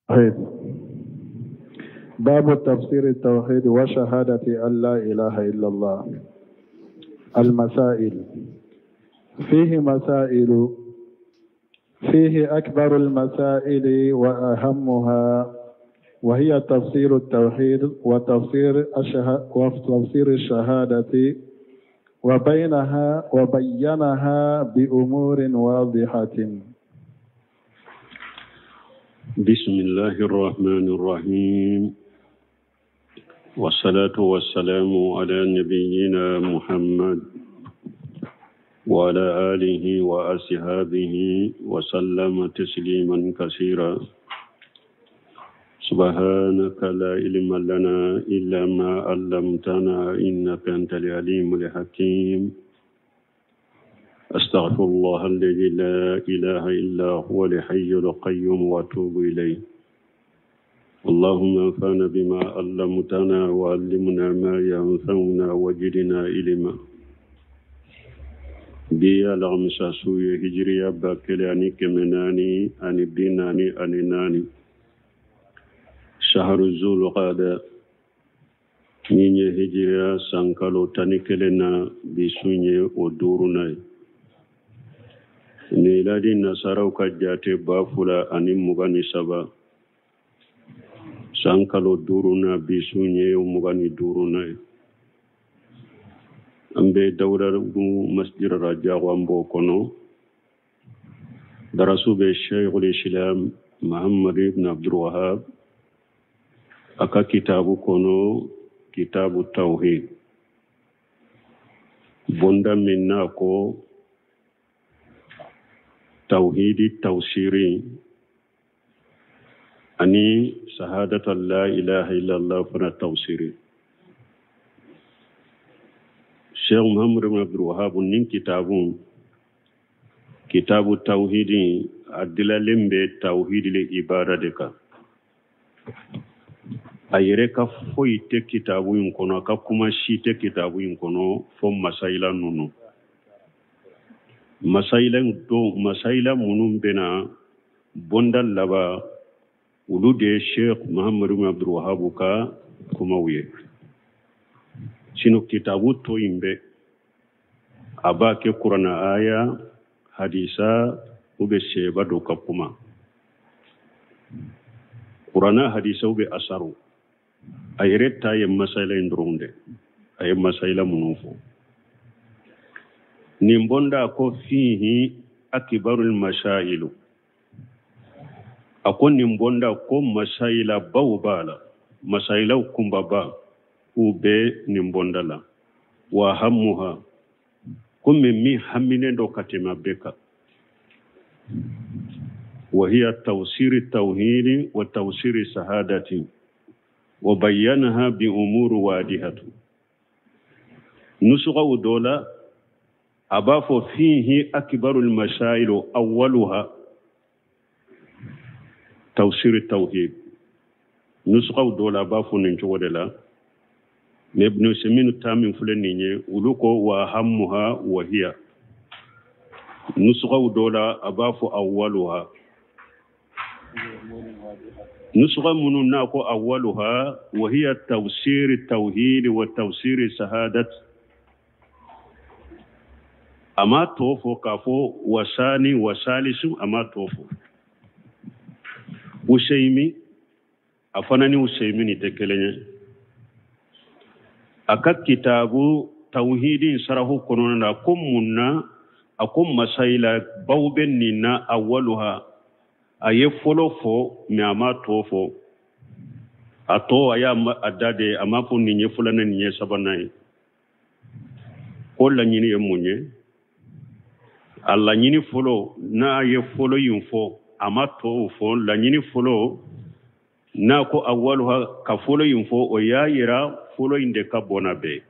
التوحيد. باب تفسير التوحيد وشهادة أن لا إله إلا الله. المسائل: فيه مسائل. فيه أكبر المسائل وأهمها، وهي تفسير التوحيد وتفسير الشهادة، وبينها بأمور واضحة. بسم الله الرحمن الرحيم، والصلاة والسلام على نبينا محمد وعلى آله وأصحابه وسلم تسليما كثيرا. سبحانك لا علم لنا إلا ما علمتنا إنك أنت العليم الحكيم. أستغفر الله الذي لا إله إلا هو الحي القيوم وأتوب إليه. اللهم انفعنا بما علمتنا وعلمنا ما ينفعنا وزدنا علما. Bi ye alamisa su ye, hijiriya 1444, shaharu zulqada, min ye hijiriya san kalo 11 na, bi sun ye o duurunan ye. Miladi nasaraw ka jate 2023, san kalo duurunan, bi sun ye o 25nan ye. An bɛ Dawudabugu Masjid Rajago, an b'o kɔnɔ. Darasu bɛ Sheikhul Islam Muhammad ibn Abdul Wahab a ka kitabu kɔnɔ, Kitabu Tawhid, bonda min n'a ko tawhidi tawsiri ani sahadatu la ilaha illallah fana tawsiri. Sheikh Muhammad ibn Abdul Wahab, nin kitabu tawhidi, a dilalen bɛ tawhidi le ibada de kan. A yɛrɛ ka foyi tɛ kitabu in kɔnɔ, a ka kuma si tɛ kitabu in kɔnɔ fo masayila ninnu. Masayila don, masayila minnu bɛna bonda laban, olu de ye Sheikh Muhammad ibn Abdul Wahab ka kumaw ye. Sinon kitabu tɔ in bɛɛ, a b'a kɛ kuranna aya, hadisa u bɛ seba dɔ ka kuma, kuranna, hadisa u bɛ asaru. A yɛrɛ ta ye masayila in dɔrɔn de, a ye masayila minnu fɔ nin bonda. Ko fihi akibarul masailu, a ko nin bonda ko masayila baw b'a la, masayilaw kunbaba u bɛ nin bonda la. Wa ahammuha, komi min haminen dɔ ka tɛmɛ a bɛɛ kan, wa hiya tawsiri tawhidi wa tawsiri sahadati wa bayyanaha bi umuru wadihatu. Nusugaw dɔ la, a b'a fɔ fihi akbarul masailu awwaluha tawsiri tawhid. Nusugaw dɔ la, a b'a fɔ nin cogo de la. Mais Ibn Usaymin ta min filɛ nin ye, olu ko wa ahammuha wa hiya. Nusugaw dɔ la, a b'a fɔ awwaluha. Nusuga minnu n'a ko awwaluha wa hiya tawsiri tawhid wa tawsiri sahadat, a m'a tɔ fɔ k'a fɔ wasani wasalisu, a m'a tɔ fɔ. Usaymi, a fana ni Usaymi tɛ kelen ye. A ka kitabu tawhidi sarahu kɔnɔna na, ko mun na a ko masayila baw bɛ nin na, awaluha, a ye fɔlɔ fɔ mɛ a m'a tɔ fɔ. A tɔ, a y'a a da de, a m'a fɔ nin ye filanan, nin ye sabanan ye. Ko laɲini ye mun ye? A laɲini fɔlɔ, n'a ye fɔlɔ in fɔ, a ma tɔw fɔ, laɲini fɔlɔ n'a ko awaluha, ka fɔlɔ in fɔ, o y'a yira fɔlɔ in de ka bon n'a bɛɛ.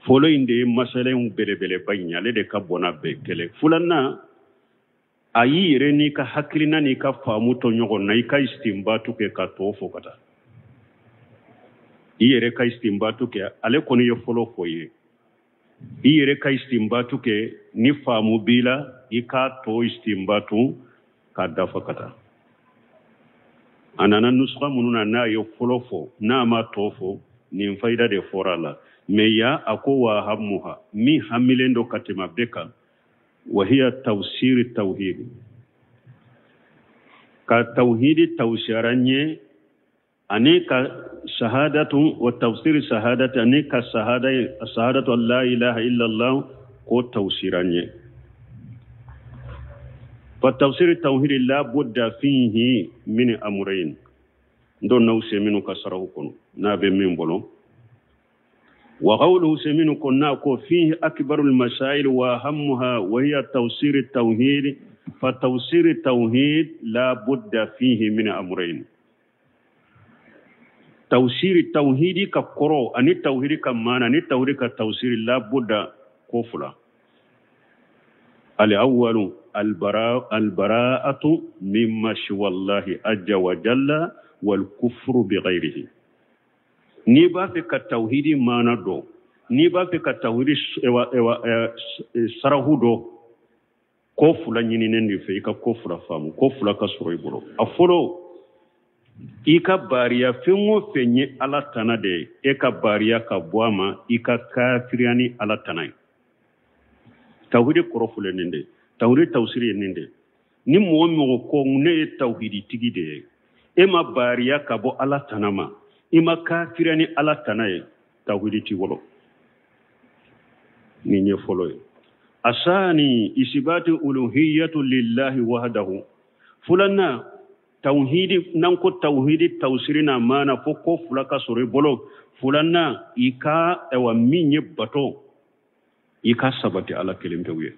Fɔlɔ in de ye masala in belebeleba in ye, ale de ka bon n'a bɛɛ. Kɛlɛ filanan, a y'i yɛrɛ n'i ka hakilina n'i ka faamu to ɲɔgɔn na, i ka istinbatu kɛ ka tɔ fɔ ka taa. I yɛrɛ ka istinbatu kɛ. Ale kɔni ye fɔlɔ fɔ ye, i yɛrɛ ka istinbatu kɛ. Ni faamu b'i la, i k'a tɔ istinbatu k'a dafa ka taa. A nana nusuka minnu na, n'a ye fɔlɔ fɔ, n'a ma tɔ fɔ, nin fayida de fɔra a la. Mais yan, a ko wa ahammuha, min hamilen don ka tɛmɛ bɛɛ kan, wa hiya tawsiri tawhidi, ka tawhidi tawsiyara n ye, ani ka shahadatu wa tafsiri shahadati, ani ka shahada, shahadatu an la ilaha illallah, ko tawsira n ye. Fa tafsiri tawhidi la budda fihi min amrayn. N donna Useminu ka sarahu kɔnɔ, n'a bɛ min bolo. Wa qawluhu, Useminu ko n'a ko fihi akbarul masail wa ahammuha wa hiya tafsiri tawhid, fa tafsiri tawhid la budda fihi min amrayn. Tawsiri tawhidi ka kɔrɔ ani tawhidi ka maana ani tawhidi ka tawsiri, la budda ko fila. Al-awwalu albara'atu mimma siwa Allahi azza wa jalla wal kufru bi ghayrihi. N'i b'a fɛ ka tawhidi maana dɔn, n'i b'a fɛ ka tawhidi sarahu dɔn, ko fila ɲininen de fɛ, i ka ko fila faamu, ko fila ka sɔrɔ i bolo. A fɔlɔ, i ka baariya fɛn o fɛn ye Ala tana de ye, e ka baariya ka bɔ a ma, i ka kafiriya ni Ala tana ye. Tawhidi kɔrɔ filɛ nin de ye, tawhidi tawsiri ye nin de ye. Ni mɔgɔ mɔgɔ ko ne ye tawhidi tigi de ye, e ma baariya ka bɔ Ala tana ma, i ma kafiriya ni Ala tana ye, tawhidi t'i bolo. Nin ye fɔlɔ ye. Asani isibatu uluhiyatu lillahi wahdahu. Filanan, tawhidi, n'an ko tawhidi tawsiri n'a maana, fo ko fila ka sɔrɔ i bolo. Filanan, i ka ayiwa min ye bato, i ka sabati Ala kelen pewu ye,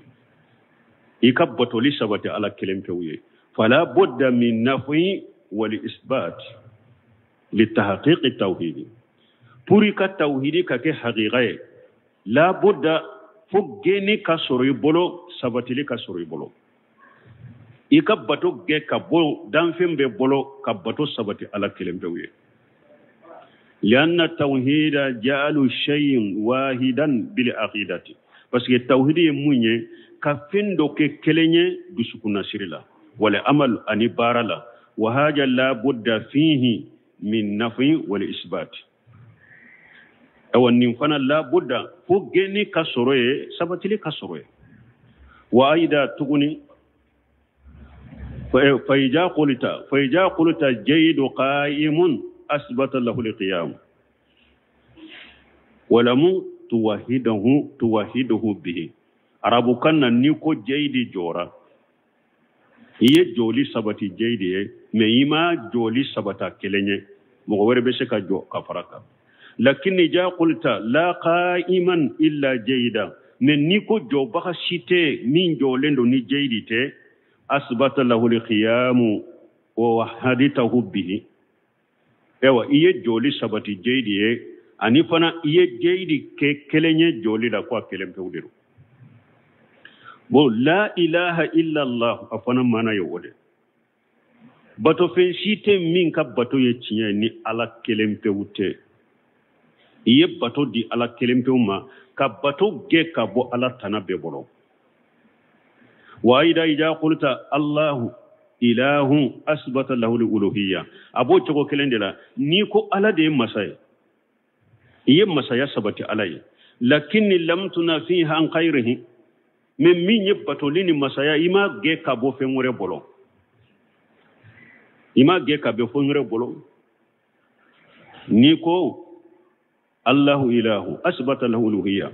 i ka batoli sabati Ala kelen pewu ye. Fala budda min nafi wal isbat litahqiqi tawhidi. Pour i ka tawhidi ka kɛ haqiqa ye, la budda fo gɛnni ka sɔrɔ i bolo, sabatili ka sɔrɔ i bolo, i ka bato gɛn ka bɔ danfɛn bɛɛ bolo, ka bato sabati Ala kelen pewu ye. Lianna tawhida ja'alu shay'in wahidan bil aqidati, parce que tawhidi ye mun ye? Ka fɛn dɔ kɛ kelen ye dusukunnasiri la, wal amal, ani baara la. Wa haja la budda fihi min nafi wal isbat. Awa, nin fana la budda fo gɛnni ka sɔrɔ ye, sabatili ka sɔrɔ ye. Wa aida tuguni, fa ija qulta jaydu qa'imun, asbata lahu alqiyam walamu tuwahidahu bihi. Arabukan na, n'i ko jayidi jɔra, i ye jɔli sabati jayidi ye, mais i ma jɔli sabata kelen ye, mɔgɔ wɛrɛ bɛ se ka jɔ ka fara kan. Lakin ija qulta la qa'iman illa jayida, mais n'i ko jɔbaga si tɛ min jɔlen don ni jayidi tɛ, asbata lahu alqiyamu wa wahaditahu bihi. Ayiwa, i ye jɔli sabati jayidi ye, ani fana i ye jayidi kɛ kelen ye jɔli la, ko a kelen pewu de don. Bon, la ilaha illallah, a fana maana ye o de: batofɛn si tɛ min ka bato ye tiɲɛ ye ni Ala kelen pewu tɛ. I ye bato di Ala kelen pewu ma, ka bato gɛn ka bɔ Ala tana bɛɛ bolo. Wa aida ija qulta Allahu ilahu, asbata lahu uluhiyya. A b'o cogo kelen de la, n'i ko Ala de ye masa ye, i ye masaya sabati Ala ye, lakinni lam tunafiha an khayrihi. Mais min ye batoli ni masaya, i ma gɛn ka bɔ fɛn wɛrɛ bolo, i ma gɛn ka bɔ fɛn wɛrɛ bolo. N'i ko Allahu ilahu, asbata lahu uluhiyya.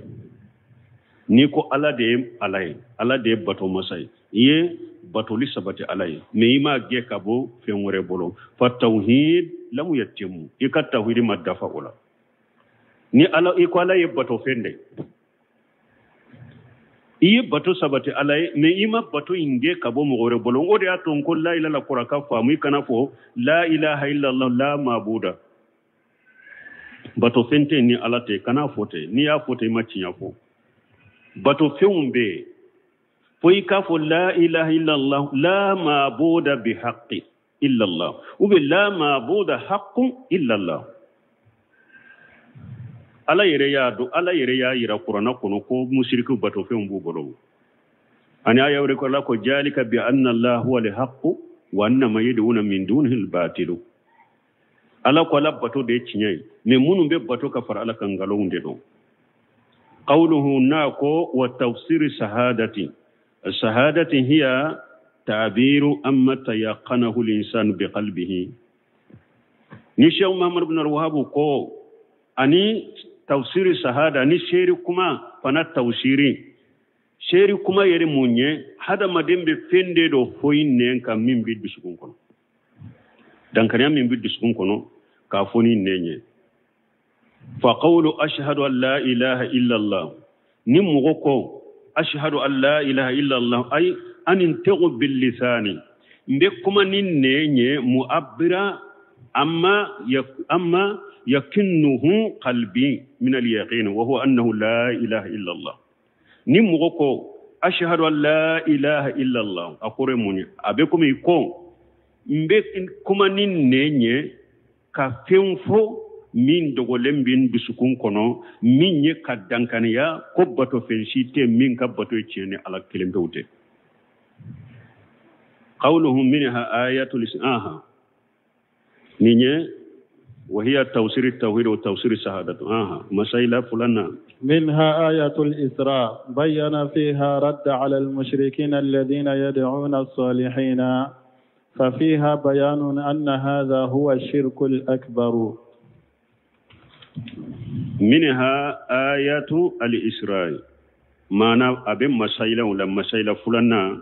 N'i ko Ala de ye Ala ye, Ala de ye bato masa ye, i ye batoli sabati Ala ye, mais i ma gɛn ka bɔ fɛn wɛrɛ bolo. Fa tawhid lam yatimu, i ka tawhidi ma dafa o la. Ni Ala, i ko Ala ye bato fɛn de, i ye bato sabati Ala ye, mais i ma bato in gɛn ka bɔ mɔgɔ wɛrɛ bolo. O de y'a to n ko la ilaha kɔrɔ ka faamu, i kana fɔ la ilaha illallah la mabuda, bato fɛn tɛ ni Ala tɛ. Kana fɔ ten. N'i y'a fɔ ten, i ma tiɲɛ fɔ. Bato fɛnw bɛ yen, fo i k'a fɔ la ilaha illallah la mabuda bi haqqi illallah, ou bien la mabuda haqqun illallah. Ala yɛrɛ y'a dɔn, Ala yɛrɛ y'a yira Kuranna kɔnɔ ko musirikiw batofɛnw b'u bolo. Ani aya wɛrɛ ko Ala ko jalika bi anna Allah huwa al-haqqu wa anna ma yad'una min dunihi al-batilu. Ala ko ala bato de ye tiɲɛ ye, mais minnu bɛ bato ka fara ala kan nkalonw de don. Qawluhu n'a ko wa tafsiri sahadati, sahadati hiya ta'biru amma tayaqanahu al-insanu bi qalbihi. Ni Cheikh Muhammad ibn al-Wahhab ko ani tafsiri sahada ni seeri kuma fana tafsiri seeri kuma yɛrɛ mun ye, hadamaden bɛ fɛn de dɔ fɔ i nɛn kan min bɛ dusukun kɔnɔ, dankariya min bɛ dusukun kɔnɔ k'a fɔ ni nɛn ye. Fa qawlu ashhadu an la ilaha illa Allah, ni mɔgɔ ko ashhadu an la ilaha illa Allah, ay an intagu bil lisani, n bɛ kuma ni nɛn ye, mu'abbira amma yakinnuhu qalbi min al yaqin wa huwa annahu la ilaha illa Allah. Ni mɔgɔ ko ashhadu an la ilaha illa Allah, a kɔrɔ ye mun ye? A bɛ komi i ko n bɛ kuma ni nɛn ye ka fɛn fɔ min dogolen bɛ n dusukun kɔnɔ, min ye ka dankaniya ko bato fɛn si tɛ min ka bato ye tiɲɛ ni ala kelen pewu tɛ. Qawluhum minha ayatul aha nin ye وهي توسير التوحيد وتوسير الشهادة. مسائل فلانة. منها آية الإسراء بين فيها رد على المشركين الذين يدعون الصالحين، ففيها بيان أن هذا هو الشرك الأكبر. منها آية الإسراء معنى أبي مسائل ولا مسائل فلانة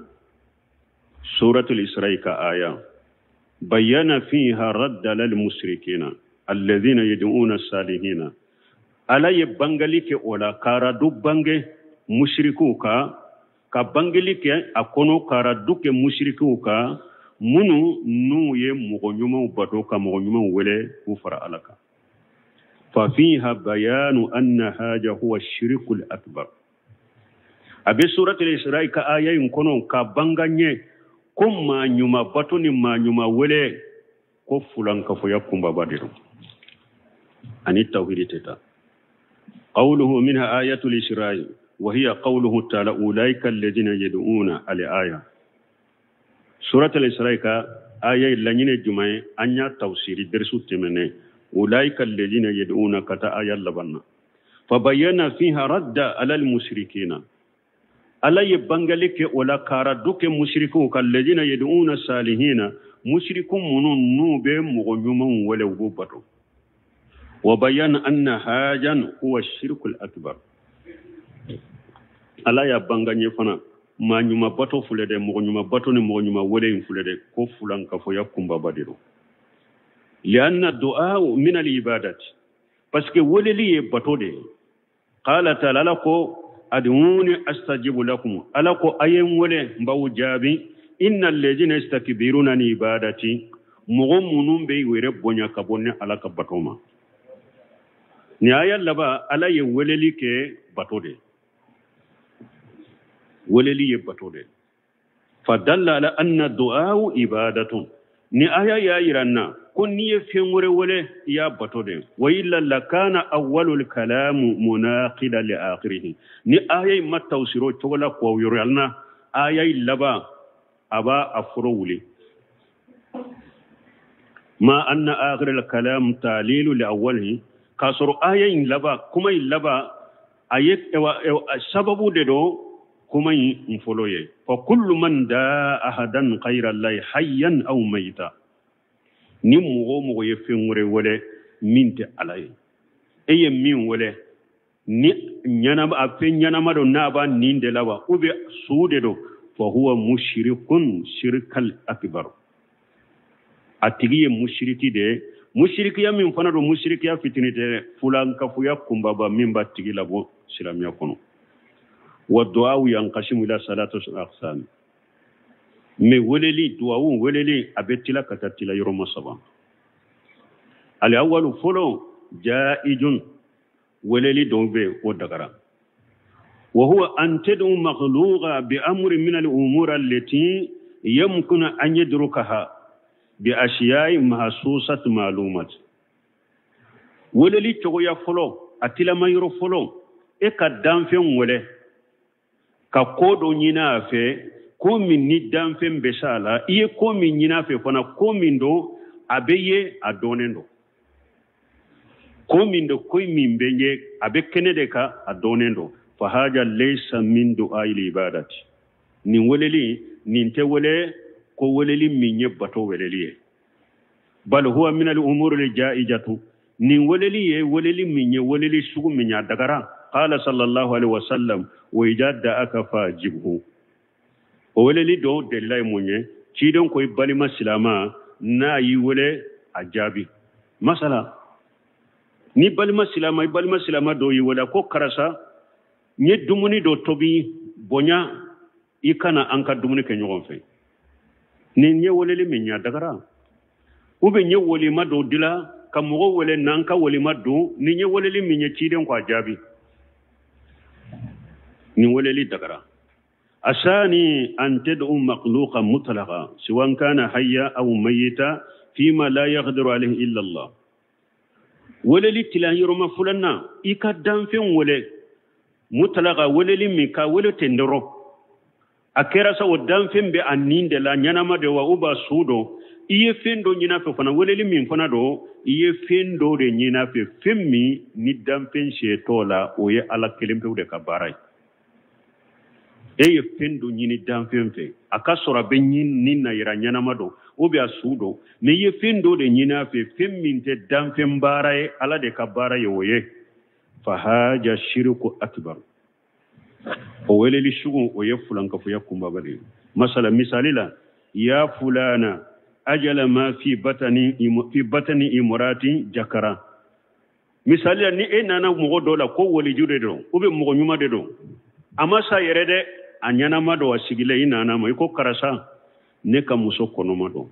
سورة الإسراء كآية بين فيها رد للمشركين الذين يدعون الصالحين. ala ye bangali kɛ o la k'a radu bange musirikiw kan, ka bangeli kɛ a kɔnɔ k'a radu kɛ musirikiw kan minnu n'u ye mɔgɔ ɲumanw bato ka mɔgɔ ɲumanw wele k'u fara ala kan. Fa fiha bayanu anna haja huwa shirikul akbar. A bɛ suratul Isra'i ka aya in kɔnɔ ka banga ɲɛ ko maa ɲuman bato ni maa ɲuman wele ko fulankafoya kunbaba de don, ani tawhidi tɛ taa. قوله منها آية الإسراء وهي قوله تعالى أولئك الذين يدعون الآية. سورة الإسراء آية لنين الجمعة أن توسير درس التمنى أولئك الذين يدعون كتا آية لبنا. فبين فيها رد على المشركين. ألا يبنغلك ولا كاردوك مشركون الذين يدعون الصالحين مشركون منون نوب مغنيوم ولو بطو. وبيان أن هذا هو الشرك الأكبر. ألا يبنغني فنا ما نيما باتو فلده مغ نيما باتو ني مغ نيما ولين فلده كو فلان كفو يكون بابا ديرو. لأن الدعاء من العبادات parce que وللي باتو دي. قال تعالى لكو أدعوني أستجيب لكم ألكو أيم ولي مباو جابي إن الذين يستكبرون عن عبادتي مغ منون بي ويره بونيا كبوني على كباتوما. Ni aya laba ala ye weleli kɛ bato de, weleli ye bato de. Fadalla ala anna du'a'u ibadatun. Ni aya y'a yira n na ko n'i ye fɛn wɛrɛ wele i y'a bato de. Wa illa lakana awwalul kalamu munaqida li akhirihi. Ni aya in ma tawsiro cogo la k'o yɔrɔ na, aya in laban a b'a a fɔlɔ wuli. Ma anna akhirul kalam talilu li awwalihi. K'a sɔrɔ aya in laban kuma in laban a ye sababu de don kuma in fɔlɔ ye. Fa kullu man daa ahadan ghayra Allahi hayyan aw mayita. Ni mɔgɔ o mɔgɔ ye fɛn wɛrɛ wele min tɛ ala ye, e ye min wele ni ɲɛnama a fɛn ɲɛnama don n'a b'a nin de la wa ou bien su de don, fa huwa mushrikun shirkal akbar. A tigi ye mushriki de ye. Musirikiya min fana don musirikiya fitini tɛ, fulankafoya kunbaba min b'a tigi labɔ silamɛya kɔnɔ. Wa du'awu yanqasimu ila salatu aqsam. Mais weleli duwawu weleli a bɛ tila ka taa tila yɔrɔ ma saba. Al awwalu fɔlɔ jaizun weleli dɔw bɛ yen o dagara. Wa huwa an tad'u makhluqa bi amrin min al umur allati yumkinu an yadrukaha bi ashiya'i mahsusat ma'lumat. Weleli cogoya fɔlɔ a tilama yɔrɔ fɔlɔ e ka danfɛn wele ka ko dɔ ɲini a fɛ, ko min ni danfɛn bɛ s'a la, i ye ko min ɲini a fɛ fana ko min don a bɛ ye a dɔnnen don. Ko min don, ko min bɛ ɲɛ, a bɛ kɛnɛ de kan, a dɔnnen don. Fahaja laysa min du'ail ibadati, nin weleli nin tɛ wele ko weleli min ye bato weleli ye. Bal huwa min al umuri al jaijatu, nin weleli ye weleli min ye weleli sugu min ye a dagara. Qala sallallahu alaihi wasallam wa idha da'aka fajibhu. O weleli dɔw delila ye mun ye? Ciden ko i balima silama n'a y'i wele a jaabi. Masala ni balima silama, i balima silama dɔ y'i wele ko karisa, n ye dumuni dɔ tobi, bonya i kana an ka dumuni kɛ ɲɔgɔn fɛ. Nin ye weleli min ye a dagara. Ou bien n ye walima dɔ dila ka mɔgɔ wele n'an ka walima don, nin ye weleli min ye ciden ko a jaabi. Nin weleli dagara. Asani an tad'u makhluqan mutlaqa siwan kana hayya aw mayyita fima la yaqdiru alayhi illa Allah. Weleli tilan yɔrɔma filanan, i ka danfɛn wele mutlaqa, weleli min ka wele ten dɔrɔn, a kɛra sa o danfɛn bɛ a nin de la, ɲɛnama de wa ou bien su don, i ye fɛn dɔ ɲini a fɛ fana, weleli min fana don, i ye fɛn dɔ de ɲini a fɛ, fɛn min ni danfɛn se t'o la, o ye Ala kelen pewu de ka baara ye. E ye fɛn dɔ ɲini danfɛn fɛ, a ka sɔrɔ a bɛ nin na yira ɲɛnama don ou bien a su don, mais i ye fɛn dɔ de ɲini a fɛ, fɛn min tɛ danfɛn baara ye, Ala de ka baara ye o ye. Fahaja shiriku akbar, o weleli sugu o ye fulankafoya kunbaba de ye. Masala misali la, ya fulana ajala ma fi batani fi batani imurati jakara. Misali la, ni e nana mɔgɔ dɔ la ko waliju de don ou bien mɔgɔ ɲuman de don, a ma sa yɛrɛ dɛ, a ɲɛnama don, a sigilen, i nana ma i ko karisa, ne ka muso kɔnɔma don,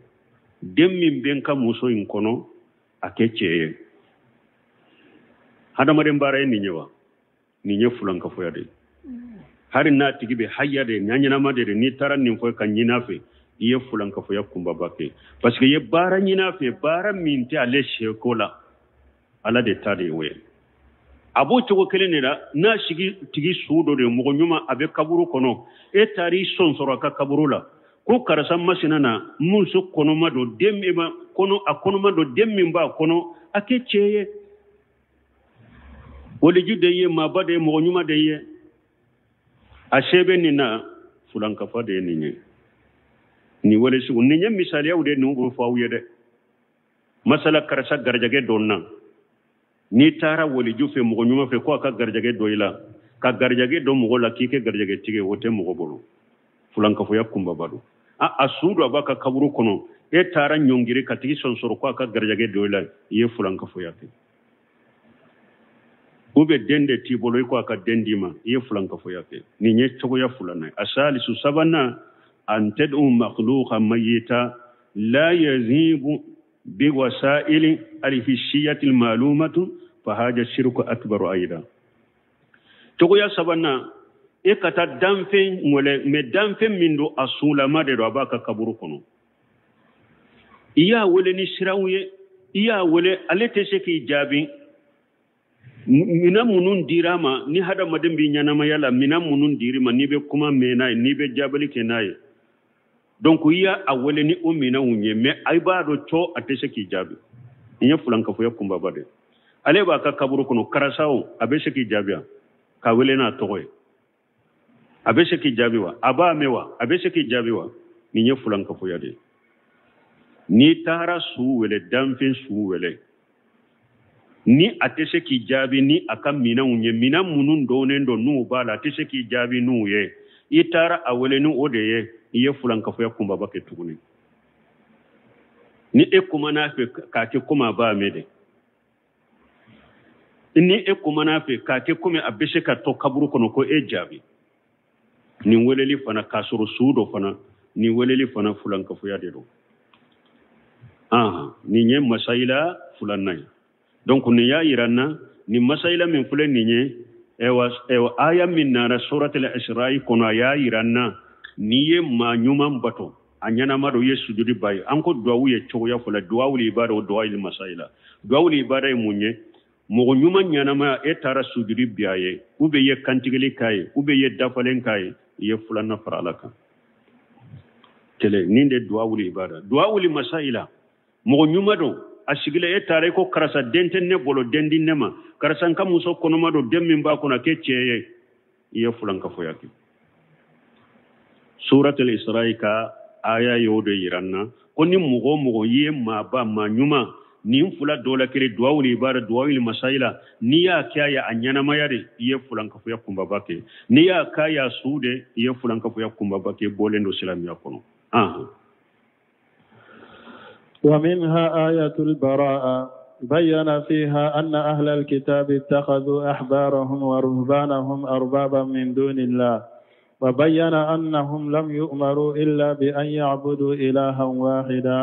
den min bɛ n ka muso in kɔnɔ a kɛ cɛ ye. Hadamaden baara ye nin ye wa? Nin ye fulankafoya de ye. Hali n'a tigi bɛ haya de, n'a ɲɛnama de, n'i taara nin fɔ ka ɲini a fɛ, i ye fulankafoya kunbaba kɛ, parce que i ye baara ɲini a fɛ, baara min tɛ ale seko la, Ala de ta de ye o ye. A b'o cogo kelen de la, n'a sigi tigi su dɔ de ye, mɔgɔ ɲuman, a bɛ kaburu kɔnɔ, e taara i sɔn sɔrɔ a ka kaburu la ko karisa masina na, muso kɔnɔma don, den min b'a kɔnɔ, a kɔnɔma don, den min b'a kɔnɔ a kɛ cɛ ye, waliju de ye, maaba de ye, mɔgɔ ɲuman de ye, a se bɛ nin na, fulankafa de ye nin ye. Nin wele sugu nin ye misaliyaw de ninnu bɛ fɔ aw ye dɛ. Masala karisa garijɛgɛ dɔn na, n'i taara waliju fɛ, mɔgɔ ɲuman fɛ, ko a ka garijɛgɛ dɔ i la, ka garijɛgɛ dɔn mɔgɔ la k'i kɛ garijɛgɛtigi ye, o tɛ mɔgɔ bolo, fulankafoya kunbaba don. A su don, a b'a ka kaburu kɔnɔ, e taara ɲɔngiri ka tigi sɔn sɔrɔ ko a ka garijɛgɛ dɔ i la, i ye fulankafoya kɛ. Ou bien den de t'i bolo, i ko a ka den d'i ma, i ye fulankafoya kɛ. Nin ye cogoya filanan ye. A salisu sabanan, an tad'u makhluqa mayyita la yazibu bi wasaili alhissiyati almalumatu fahaja shirku akbaru aida. Cogoya sabanan, e ka taa danfɛn wele, mais danfɛn min don a sulama de don, a b'a ka kaburu kɔnɔ, i y'a wele ni siraw ye, i y'a wele, ale tɛ se k'i jaabi. Minɛn minnu dira ma, ni hadamaden b'i ɲɛnamaya la, minɛn minnu dir'i ma, n'i bɛ kuma mɛn n'a ye, n'i bɛ jaabili kɛ n'a ye, donc i y'a wele ni o minɛnw ye, mais i b'a dɔn cɔ a tɛ se k'i jaabi. Nin ye fulankafoya kunbaba de ye. Ale b'a ka kaburu kɔnɔ, karisa o, a bɛ se k'i jaabi wa? K'a wele n'a tɔgɔ ye, a bɛ se k'i jaabi wa? A b'a mɛn wa? A bɛ se k'i jaabi wa? Nin ye fulankafoya de ye. N'i taara su wele, danfɛn su wele, ni a tɛ se k'i jaabi ni a ka minɛnw ye, minɛn minnu dɔnnen don n'u b'a la, a tɛ se k'i jaabi n'u ye, i taara a wele ni o de ye, i ye fulankafoya kunbaba kɛ tuguni. Ni e kumana a fɛ k'a kɛ komi a b'a mɛn de, ni e kumana a fɛ k'a kɛ komi a bɛ se ka to kaburu kɔnɔ ko e jaabi, nin weleli fana k'a sɔrɔ su dɔ fana, nin weleli fana fulankafoya de don. Nin ye masayila filanan ye. Donc nin y'a yira n na, nin masayila min filɛ nin ye, ɛwa aya min nana suratul Isra'i kɔnɔ, a y'a yira n na n'i ye maa ɲuman bato, a ɲɛnama don, i ye sujudi ba ye. An ko duwawu ye cogoya fila, duwawu ibada o duwawu masayila. Duwawu ibada ye mun ye? Mɔgɔ ɲuman ɲɛnama, e taara sujudi bi a ye, ou bien i ye kantigɛli k'a ye, ou bien i ye dafalen k'a ye, i ye filanan fara Ala kan. Kelen nin de duwawu ibada. Duwawu masayila, mɔgɔ ɲuman don, a sigilen e taara i ko karisa den tɛ ne bolo den di ne ma karisa n ka muso kɔnɔma don den min b'a kɔnɔ a kɛ cɛ ye i ye fulankafoya kɛ suratul isra'i ka aya y'o de yira n na ko ni mɔgɔ o mɔgɔ ye maaba maa ɲuman nin fila dɔ la kelen duwawul ibada duwawul masayila n'i y'a kɛ a ye a ɲɛnamaya de i ye fulankafoya kunbaba kɛ n'i y'a k'a ye a su de i ye fulankafoya kunbaba kɛ bɔlen don silamɛya kɔnɔ. ومنها آية البراءة بين فيها أن أهل الكتاب اتخذوا أحبارهم ورهبانهم أربابا من دون الله وبين أنهم لم يؤمروا إلا بأن يعبدوا إلها واحدا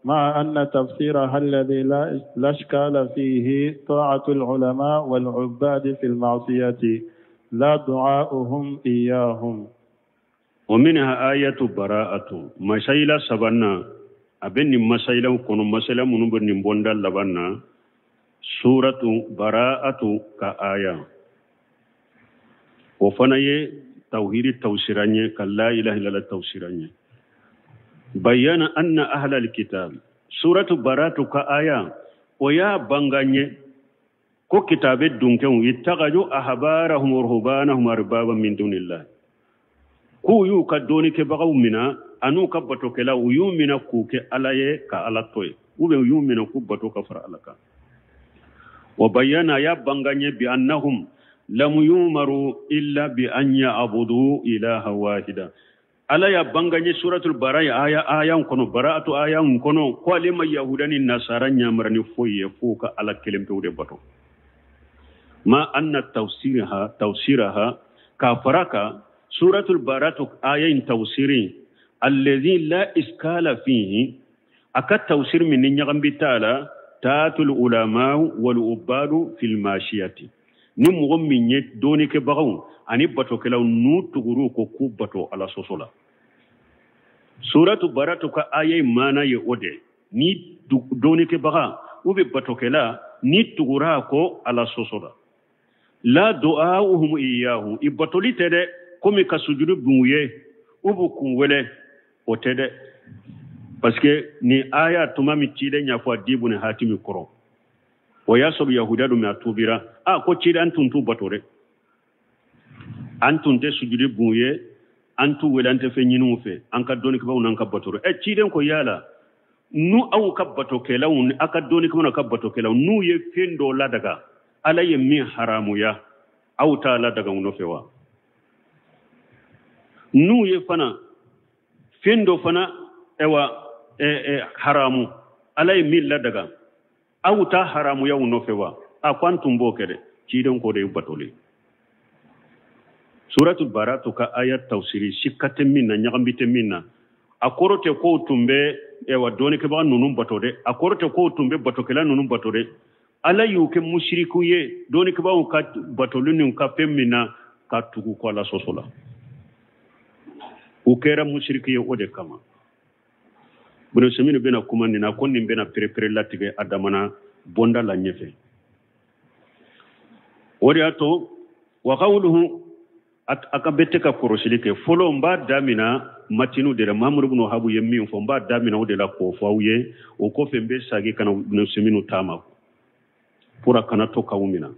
مع أن تفسيرها الذي لا إشكال فيه طاعة العلماء والعباد في المعصية لا دعاؤهم إياهم. ومنها آية براءة مسائل سبنا أبن مسائل كونو مسائل منو بن بوندا لبنا سورة براءة كآية وفناي توحيد توسيرانية كلا إله إلا الله توسيرانية بيان أن أهل الكتاب سورة براءة كآية ويا بانغانية كو كتاب الدنكم يتغجوا أحبارهم ورهبانهم أربابا من دون الله k'u y'u ka dɔɔnikɛbagaw mina an'u ka batokɛlaw u y'u mina k'u kɛ ala ye ka ala to ye ou bien u y'u mina k'u bato ka fara ala kan. Wa bayyana ya banganye bi annahum lam yumaru illa bi an ya'budu ilaha wahida. Ala ya banganye suratul bara aya ayan kono bara'atu ayan kono ko ale ma yahuda ni nasara nyamara ni foyi ye fo ka ala kelen pewu de bato. Ma anna tawsiraha ka faraka suratul bara'atu ayan tawsirin alladhi la iskala fihi aka tawsir min nyagambi taala tatul ulama wal ubadu fil mashiyati ni mɔgɔ min ye dɔɔnikɛbagaw ani batokɛlaw n'u tugur'u ko k'u bato ala sɔsɔ la. Suratu baratu ka aya maana ye o de ni dɔɔnikɛbaga u bɛ batokɛla ni tugura ko ala sɔsɔ la. La du'auhum iyyahu i batoli tɛ dɛ komi ka sujudu bin u ye u b'u kun wele o tɛ dɛ parce que ni aya tuma min ciden y'a fɔ a dibu ni hatimi kɔrɔ o y'a sɔrɔ yahuda dun a tubira a ko ciden an tun t'u bato dɛ an tun tɛ sujudi bun ye an t'u wele an tɛ fɛn ɲini u fɛ an ka dɔnnikɛbaaw n'an ka bato dɛ. Ciden ko yala n'u aw ka batokɛlaw ni aw ka dɔnnikɛbaaw n'aw ka batokɛlaw n'u ye fɛn dɔ ladaga ala ye min haramuya aw t'a ladaga u nɔfɛ wa? N'u ye fana fɛn dɔ fana ewa haramu ala ye min ladaga aw ta haramuya u nɔfɛ wa? A ko an tun b'o kɛ dɛ. Ciden ko de ye batoli. Suratul baratu ka aya tawsiri sikka tɛ min na ɲagambi tɛ min na a kɔrɔ tɛ k'o tun bɛ ewa dɔɔnikɛbaga ninnu bato dɛ a kɔrɔ tɛ k'o tun bɛ batokɛla ninnu bato dɛ. Ala y'u kɛ musiriku ye dɔɔnikɛbagaw ka batoli n'u ka fɛn min na ka tugu ko ala sɔsɔ la. U kɛra musiriku ye o de kama. Ibn Usaymin bɛna kuma nin na ko nin bɛna perepere latigɛ a damana bonda la ɲɛfɛ. O de y'a to wa qawluhu a ka bɛ tɛ ka kɔrɔsili kɛ fɔlɔ n b'a damina matinu de la Muhammadu ibn Wahhab ye min fɔ n b'a damina o de la k'o fɔ aw ye o kɔfɛ n bɛ segin ka na Ibn Usaymin ta ma pour a kana to k'aw mina.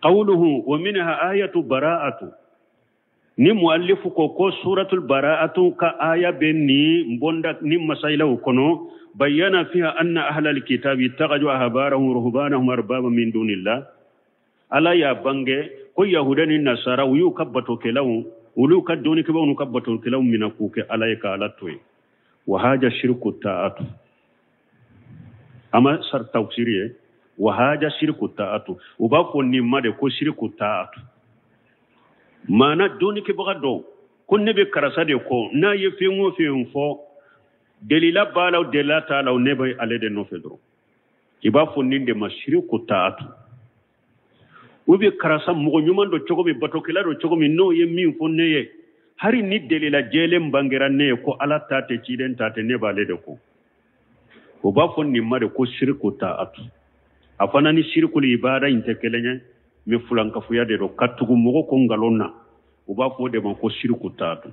Qawluhu wa minha ayatu bara'atu ni muallifu ko ko suratul bara'atu ka aya bɛ ni bonda ni masailaw kɔnɔ bayyana fiha anna ahlal kitabi ittakhadhu ahbarahum ruhbanahum arbaba min dunillah. Ala y'a bange ko yahuda ni nasara u y'u ka batokɛlaw olu ka dɔnnikɛbaaw n'u ka batokɛlaw minɛ k'u kɛ ala ye ka ala to yen. Wa haja shirku ta'atu ama sar tafsiri ye wa haja shirku ta'atu u b'a fɔ nin ma de ko shirku ta'atu maana dɔnnikɛbaga dɔ ko ne bɛ karisa de kɔ n'a ye fɛn o fɛn fɔ delila b'a la o delila t'a la o ne bɛ ale de nɔfɛ dɔrɔn i b'a fɔ nin de ma shirku ta'atu. U bɛ karisa mɔgɔ ɲuman dɔ cogo min batokɛla dɔ cogo min n'o ye min fɔ ne ye hali ni delila jɛlen bangera ne ye ko ala ta tɛ ciden ta tɛ ne b'ale de kɔ o b'a fɔ nin ma de ko shirku ta'atu. A fana ni shirkul ibada in tɛ kelen ye mais fulankafoya de don ka tugu mɔgɔ ko nkalon na u b'a fɔ o de ma ko shirku ta'atu.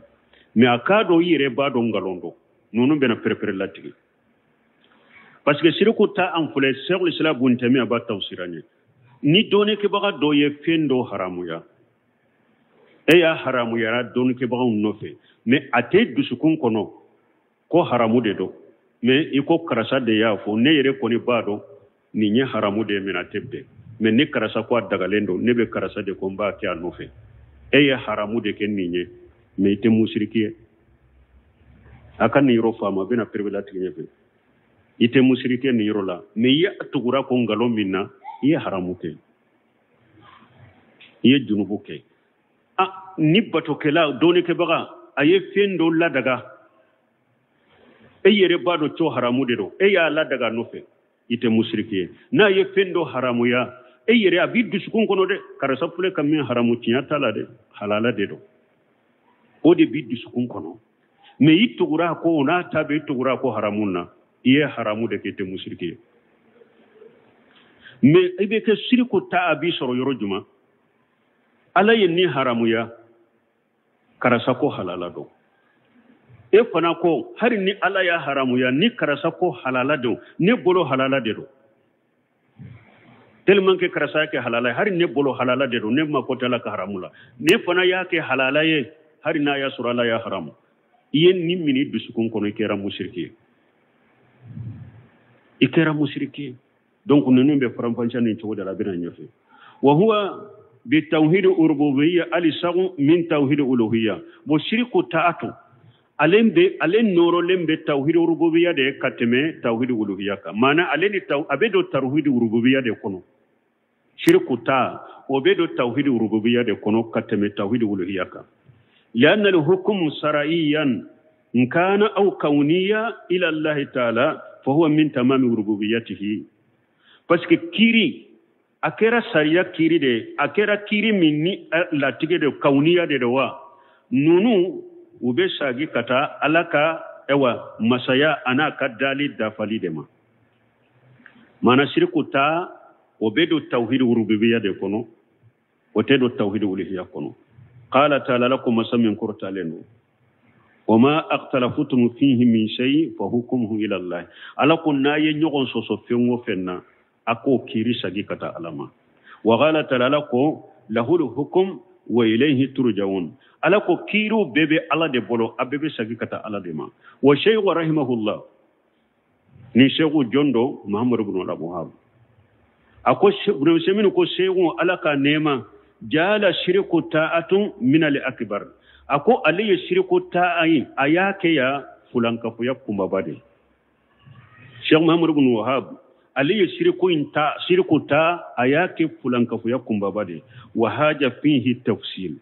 Mais a k'a dɔn i yɛrɛ b'a dɔn nkalon don ninnu bɛna perepere latigɛ. Parce que siriku ta an filɛ, Sheikhul Islam Ibn Taymiyyah b'a tafsira ɲɛ. Ni dɔnnikɛbaga dɔ ye fɛn dɔ haramuya, e y'a haramuyara dɔnnikɛbagaw nɔfɛ, mais a tɛ dusukun kɔnɔ ko haramu de don, mais i ko karisa de y'a fɔ, ne yɛrɛ kɔni b'a dɔn nin ye haramu de ye, mais a tɛ bɛn, mais ni karisa ko a dagalen don, ne bɛ karisa de ko n b'a kɛ a nɔfɛ. E ye haramu de kɛ nin ye, mais i tɛ musiriki ye. A ka nin yɔrɔ faamu, a bɛna preuve latigɛ ɲɛfɛ. I tɛ musiriki ye nin yɔrɔ la, mais i ye tugura ko nkalon min na, i ye haramu kɛ, i ye junubu kɛ. A ni batokɛla, dɔnnikɛbaga, a ye fɛn dɔ ladaga, e yɛrɛ b'a dɔn co haramu de don, e y'a ladaga nɔfɛ, i tɛ musiriki ye. N'a ye fɛn dɔ haramuya, e yɛrɛ a b'i dusukun kɔnɔ dɛ, karisa filɛ ka min haramu, tiɲɛ t'a la dɛ, halala de don, o de b'i dusukun kɔnɔ. Mais i tugura ko o n'a ta bɛ, i tugura ko haramu na, i ye haramu de kɛ, i tɛ musiriki ye. Mais i bɛ kɛ siriku ta, a b'i sɔrɔ yɔrɔ jumɛn? Ala ye nin haramuya, karisa ko halala don. E fana ko hali ni Ala y'a haramuya, ni karisa ko halala don, ne bolo halala de don. Tellement que karisa y'a kɛ halala ye, hali ne bolo halala de don, ne mako t'a la ka haramu la. Ne fana y'a kɛ halala ye, hali n'a y'a sɔrɔ Ala y'a haramu. I ye nin minɛ i dusukun kɔnɔ, i kɛra musiriki ye. I kɛra musiriki ye. Donc ninnu bɛ faranfasiya nin cogo de la, a bɛna ɲɛfɛ. Wa huwa bi tawhid urububiyya alisagu min tawhid uluhiyya. Bon, siriku ta'atu ale bɛ, ale nɔrɔlen bɛ tawhid urububiyya de ka tɛmɛ tawhid uluhiyya kan. Maana ale ni taw a bɛ don tawhid urububiyya de kɔnɔ. Siriku ta o bɛ don tawhid urububiyya de kɔnɔ ka tɛmɛ tawhid uluhiyya kan. لأن الحكم سرعيا إن كان أو كونيا إلى الله تعالى فهو من تمام ربوبيته. Parce que kiri a kɛra sariya kiri de, a kɛra kiri min ni latigɛ de, kawuniya de wa, ninnu u bɛ sagi ka taa Ala ka ɛwa masaya an'a ka dali dafali de ma. Maana siriku ta o bɛ don tawhid rububiya de kɔnɔ, o tɛ don tawhid uluhiya kɔnɔ. Qala ta'ala, lakum masa min kɔrɔtalen don, wa ma akhtalafutum fihi min shay fa hukmuhu ila Allah. Ala ko n'a ye ɲɔgɔn sɔsɔ fɛn o fɛn na, a k'o kiri sagi ka taa Ala ma. Wa qala ta'ala, ala ko lahul hukum wa ilayhi turja'un. Ala ko kiriw bɛɛ bɛ Ala de bolo, a bɛɛ bɛ sagi ka taa Ala de ma. Wa shaykhu rahimahullah, ni shaykhu jɔn don? Muhammad ibn Abdul. A ko Ibn Usaymin ko shaykhu, Ala ka nɛɛma, jala shiriku ta'atun min al akbar. A ko ale ye shiriku ta'a ye, a y'a kɛ ya fulankafoya kunbaba de. Cheikh Muhammad ibn Wahab, ale ye shiriku in ta, shiriku ta, a y'a kɛ fulankafoya kunbaba de. Wa haja fihi tafsil,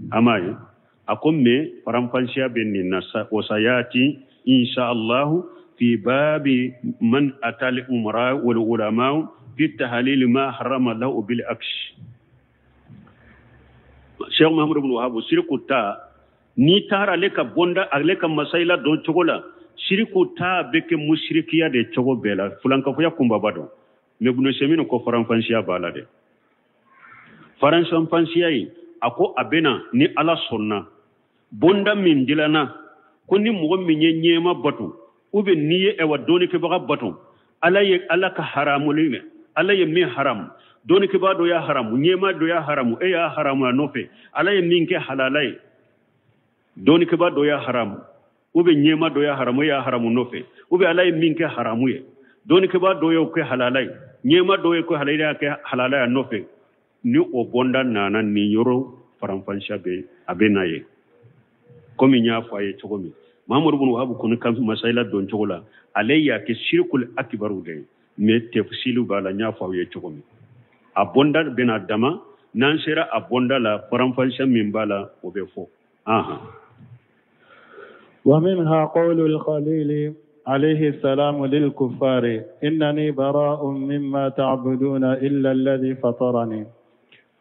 ama ye a ko mais faranfasiya bɛ nin na sa, wa sayati insha Allah fi babi man atali umara wal ulama fi tahlil ma harama lahu bil aksh. Cheikh Muhammad ibn Wahab, shiriku ta, n'i taara ale ka bonda, ale ka masayila dɔn cogo la, shiriku ta bɛ kɛ musirikiya de cogo bɛɛ la, fulankafoya kunbaba don. Mais Ibn Usaymin ko faranfasiya b'a la dɛ. Faranfasiya ye, a ko a bɛna ni Ala sɔnna bonda min dilanna ko ni mɔgɔ min ye ɲɛma bato ou bien n'i ye ɛwa dɔnnikɛbaga bato, Ala ye Ala ka haramuli mɛn, Ala ye min haramu, dɔnnikɛbaga dɔ y'a haramu, ɲɛma dɔ y'a haramu, e y'a haramu a nɔfɛ. Ala ye min kɛ halala ye, dɔnnikɛbaga dɔ y'a haramu ou bien ɲɛma dɔ y'a haramu, e y'a haramu nɔfɛ. Ou bien Ala ye min kɛ haramu ye, dɔnnikɛbaga dɔ y'o kɛ halala ye, ɲɛma dɔ ye ko halala y'a kɛ halala ye a nɔfɛ. Ni o bonda nana, nin yɔrɔ faranfasiya bɛ a bɛ na ye. Komi n y'a fɔ a ye cogo min, Mahamadu ibn Wahab kɔni ka masayila dɔn cogo la, ale y'a kɛ shirikul akibaru de ye, mais tafsilu b'a la. N y'a fɔ aw ye cogo min, a bonda bɛna dama, n'an sera a bonda la, faranfasiya min b'a la, o bɛ fɔ. Ahan. ومنها قول الخليل عليه السلام للكفار إنني براء مما تعبدون إلا الذي فطرني،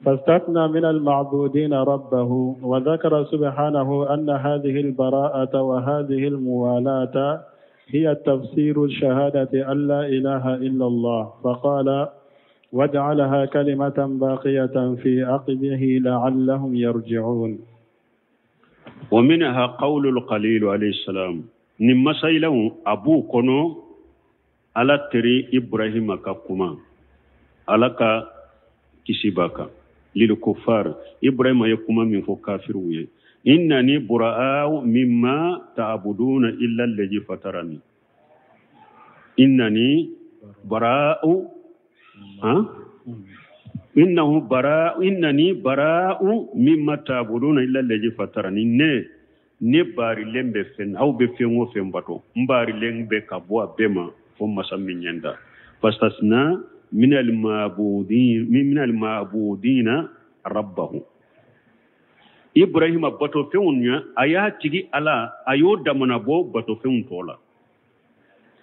فاستثنى من المعبودين ربه، وذكر سبحانه أن هذه البراءة وهذه الموالاة هي التفسير الشهادة أن لا إله إلا الله، فقال واجعلها كلمة باقية في عقبه لعلهم يرجعون. ومنها قول الخليل عليه السلام، ni masailaw abu kɔnɔ. Ala teri Ibrahima ka kuma, Ala ka kisi b'a kan, lil kuffar, Ibrahima ye kuma min fɔ kafiriw ye, innani bura'u mimma ta'buduna illa alladhi fatarani. Innani bara'u, ha? Innahu bara'u, innani bara'u mimma ta'buduna illa alladhi fatarani. Ne baarilen bɛ fɛn, aw bɛ fɛn o fɛn bato, n baarilen bɛ ka bɔ a bɛɛ ma fo masa min ye n da. Fastasna minal ma'budina rabbahu. Ibrahima bato fɛnw ɲɛ, a y'a tigi Ala, a y'o damana bɔ bato fɛnw tɔ la.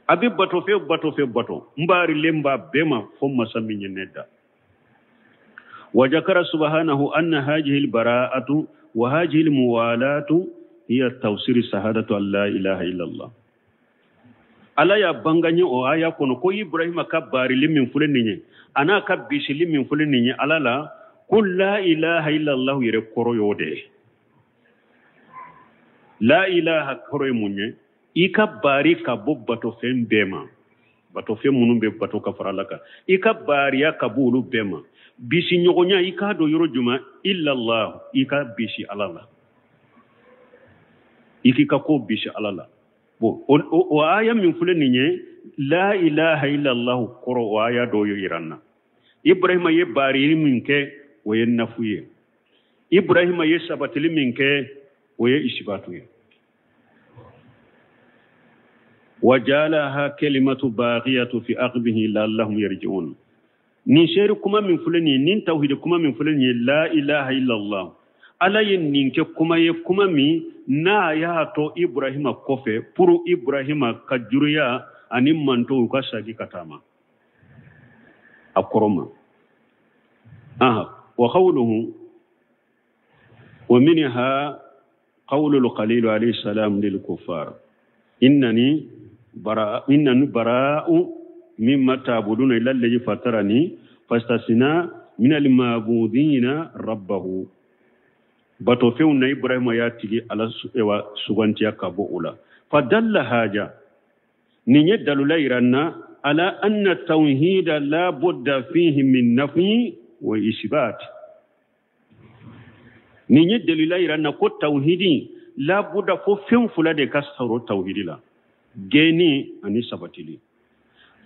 A bɛ bato fɛn bato fɛn bato, n baarilen b'a bɛɛ ma fo masa min ye ne da. Wa jakara subhanahu anna hajihi albara'atu wa hajihi almuwalatu hiya tafsir shahadatu an la ilaha illallah. Ala y'a banganye o aya kɔnɔ ko Ibrahima ka baarili min filɛ nin ye, a n'a ka bisili min filɛ nin ye Ala la, ko la ilaha illallah yɛrɛ kɔrɔ y'o de ye. La ilaha kɔrɔ ye mun ye? I ka baari ka bɔ batofɛn bɛɛ ma, batofɛn minnu bɛ bato ka fara Ala kan, i ka baariya ka bɔ olu bɛɛ ma. Bisi ɲɔgɔnya i k'a dɔn yɔrɔ jumɛn? Illallah, i ka bisi Ala la, i k'i ka ko bisi Ala la. Bon, o aya min filɛ nin ye, la ilaha illallah kɔrɔ, o aya dɔw ye yira n na. Ibrahima ye baarili min kɛ, o ye nafu ye. Ibrahima ye sabatili min kɛ, o ye isibatu ye. Wa jalaha kalimatu baghiyatu fi aqbihi la'allahum yarji'un. Nin seeri kuma min filɛ nin ye, nin tawhidi kuma min filɛ nin ye, la ilaha illallah, Ala ye nin kɛ kuma ye, kuma min n'a y'a to Ibrahima kɔfɛ pour Ibrahima ka juruya ani mantow ka sagi ka taama a kɔrɔ ma. Aha, wa qawluhu wa minha qawlu al-Khalil alayhi salam lil kuffar innani bara'u mimma ta'buduna illa alladhi fatarani fastasna min al-ma'budina rabbahu. Bato fɛnw na Ibrahima y'a tigi Ala sugantiya ka bɔ o la. Fadalla haja, nin ye dalula yira n na ala anna tawhida la budda fihi min nafi wa isbat. Nin ye dalila yira n na ko tawhidi la budda fo fɛn fila de ka sɔrɔ tawhidi la, gɛnni ani sabatili.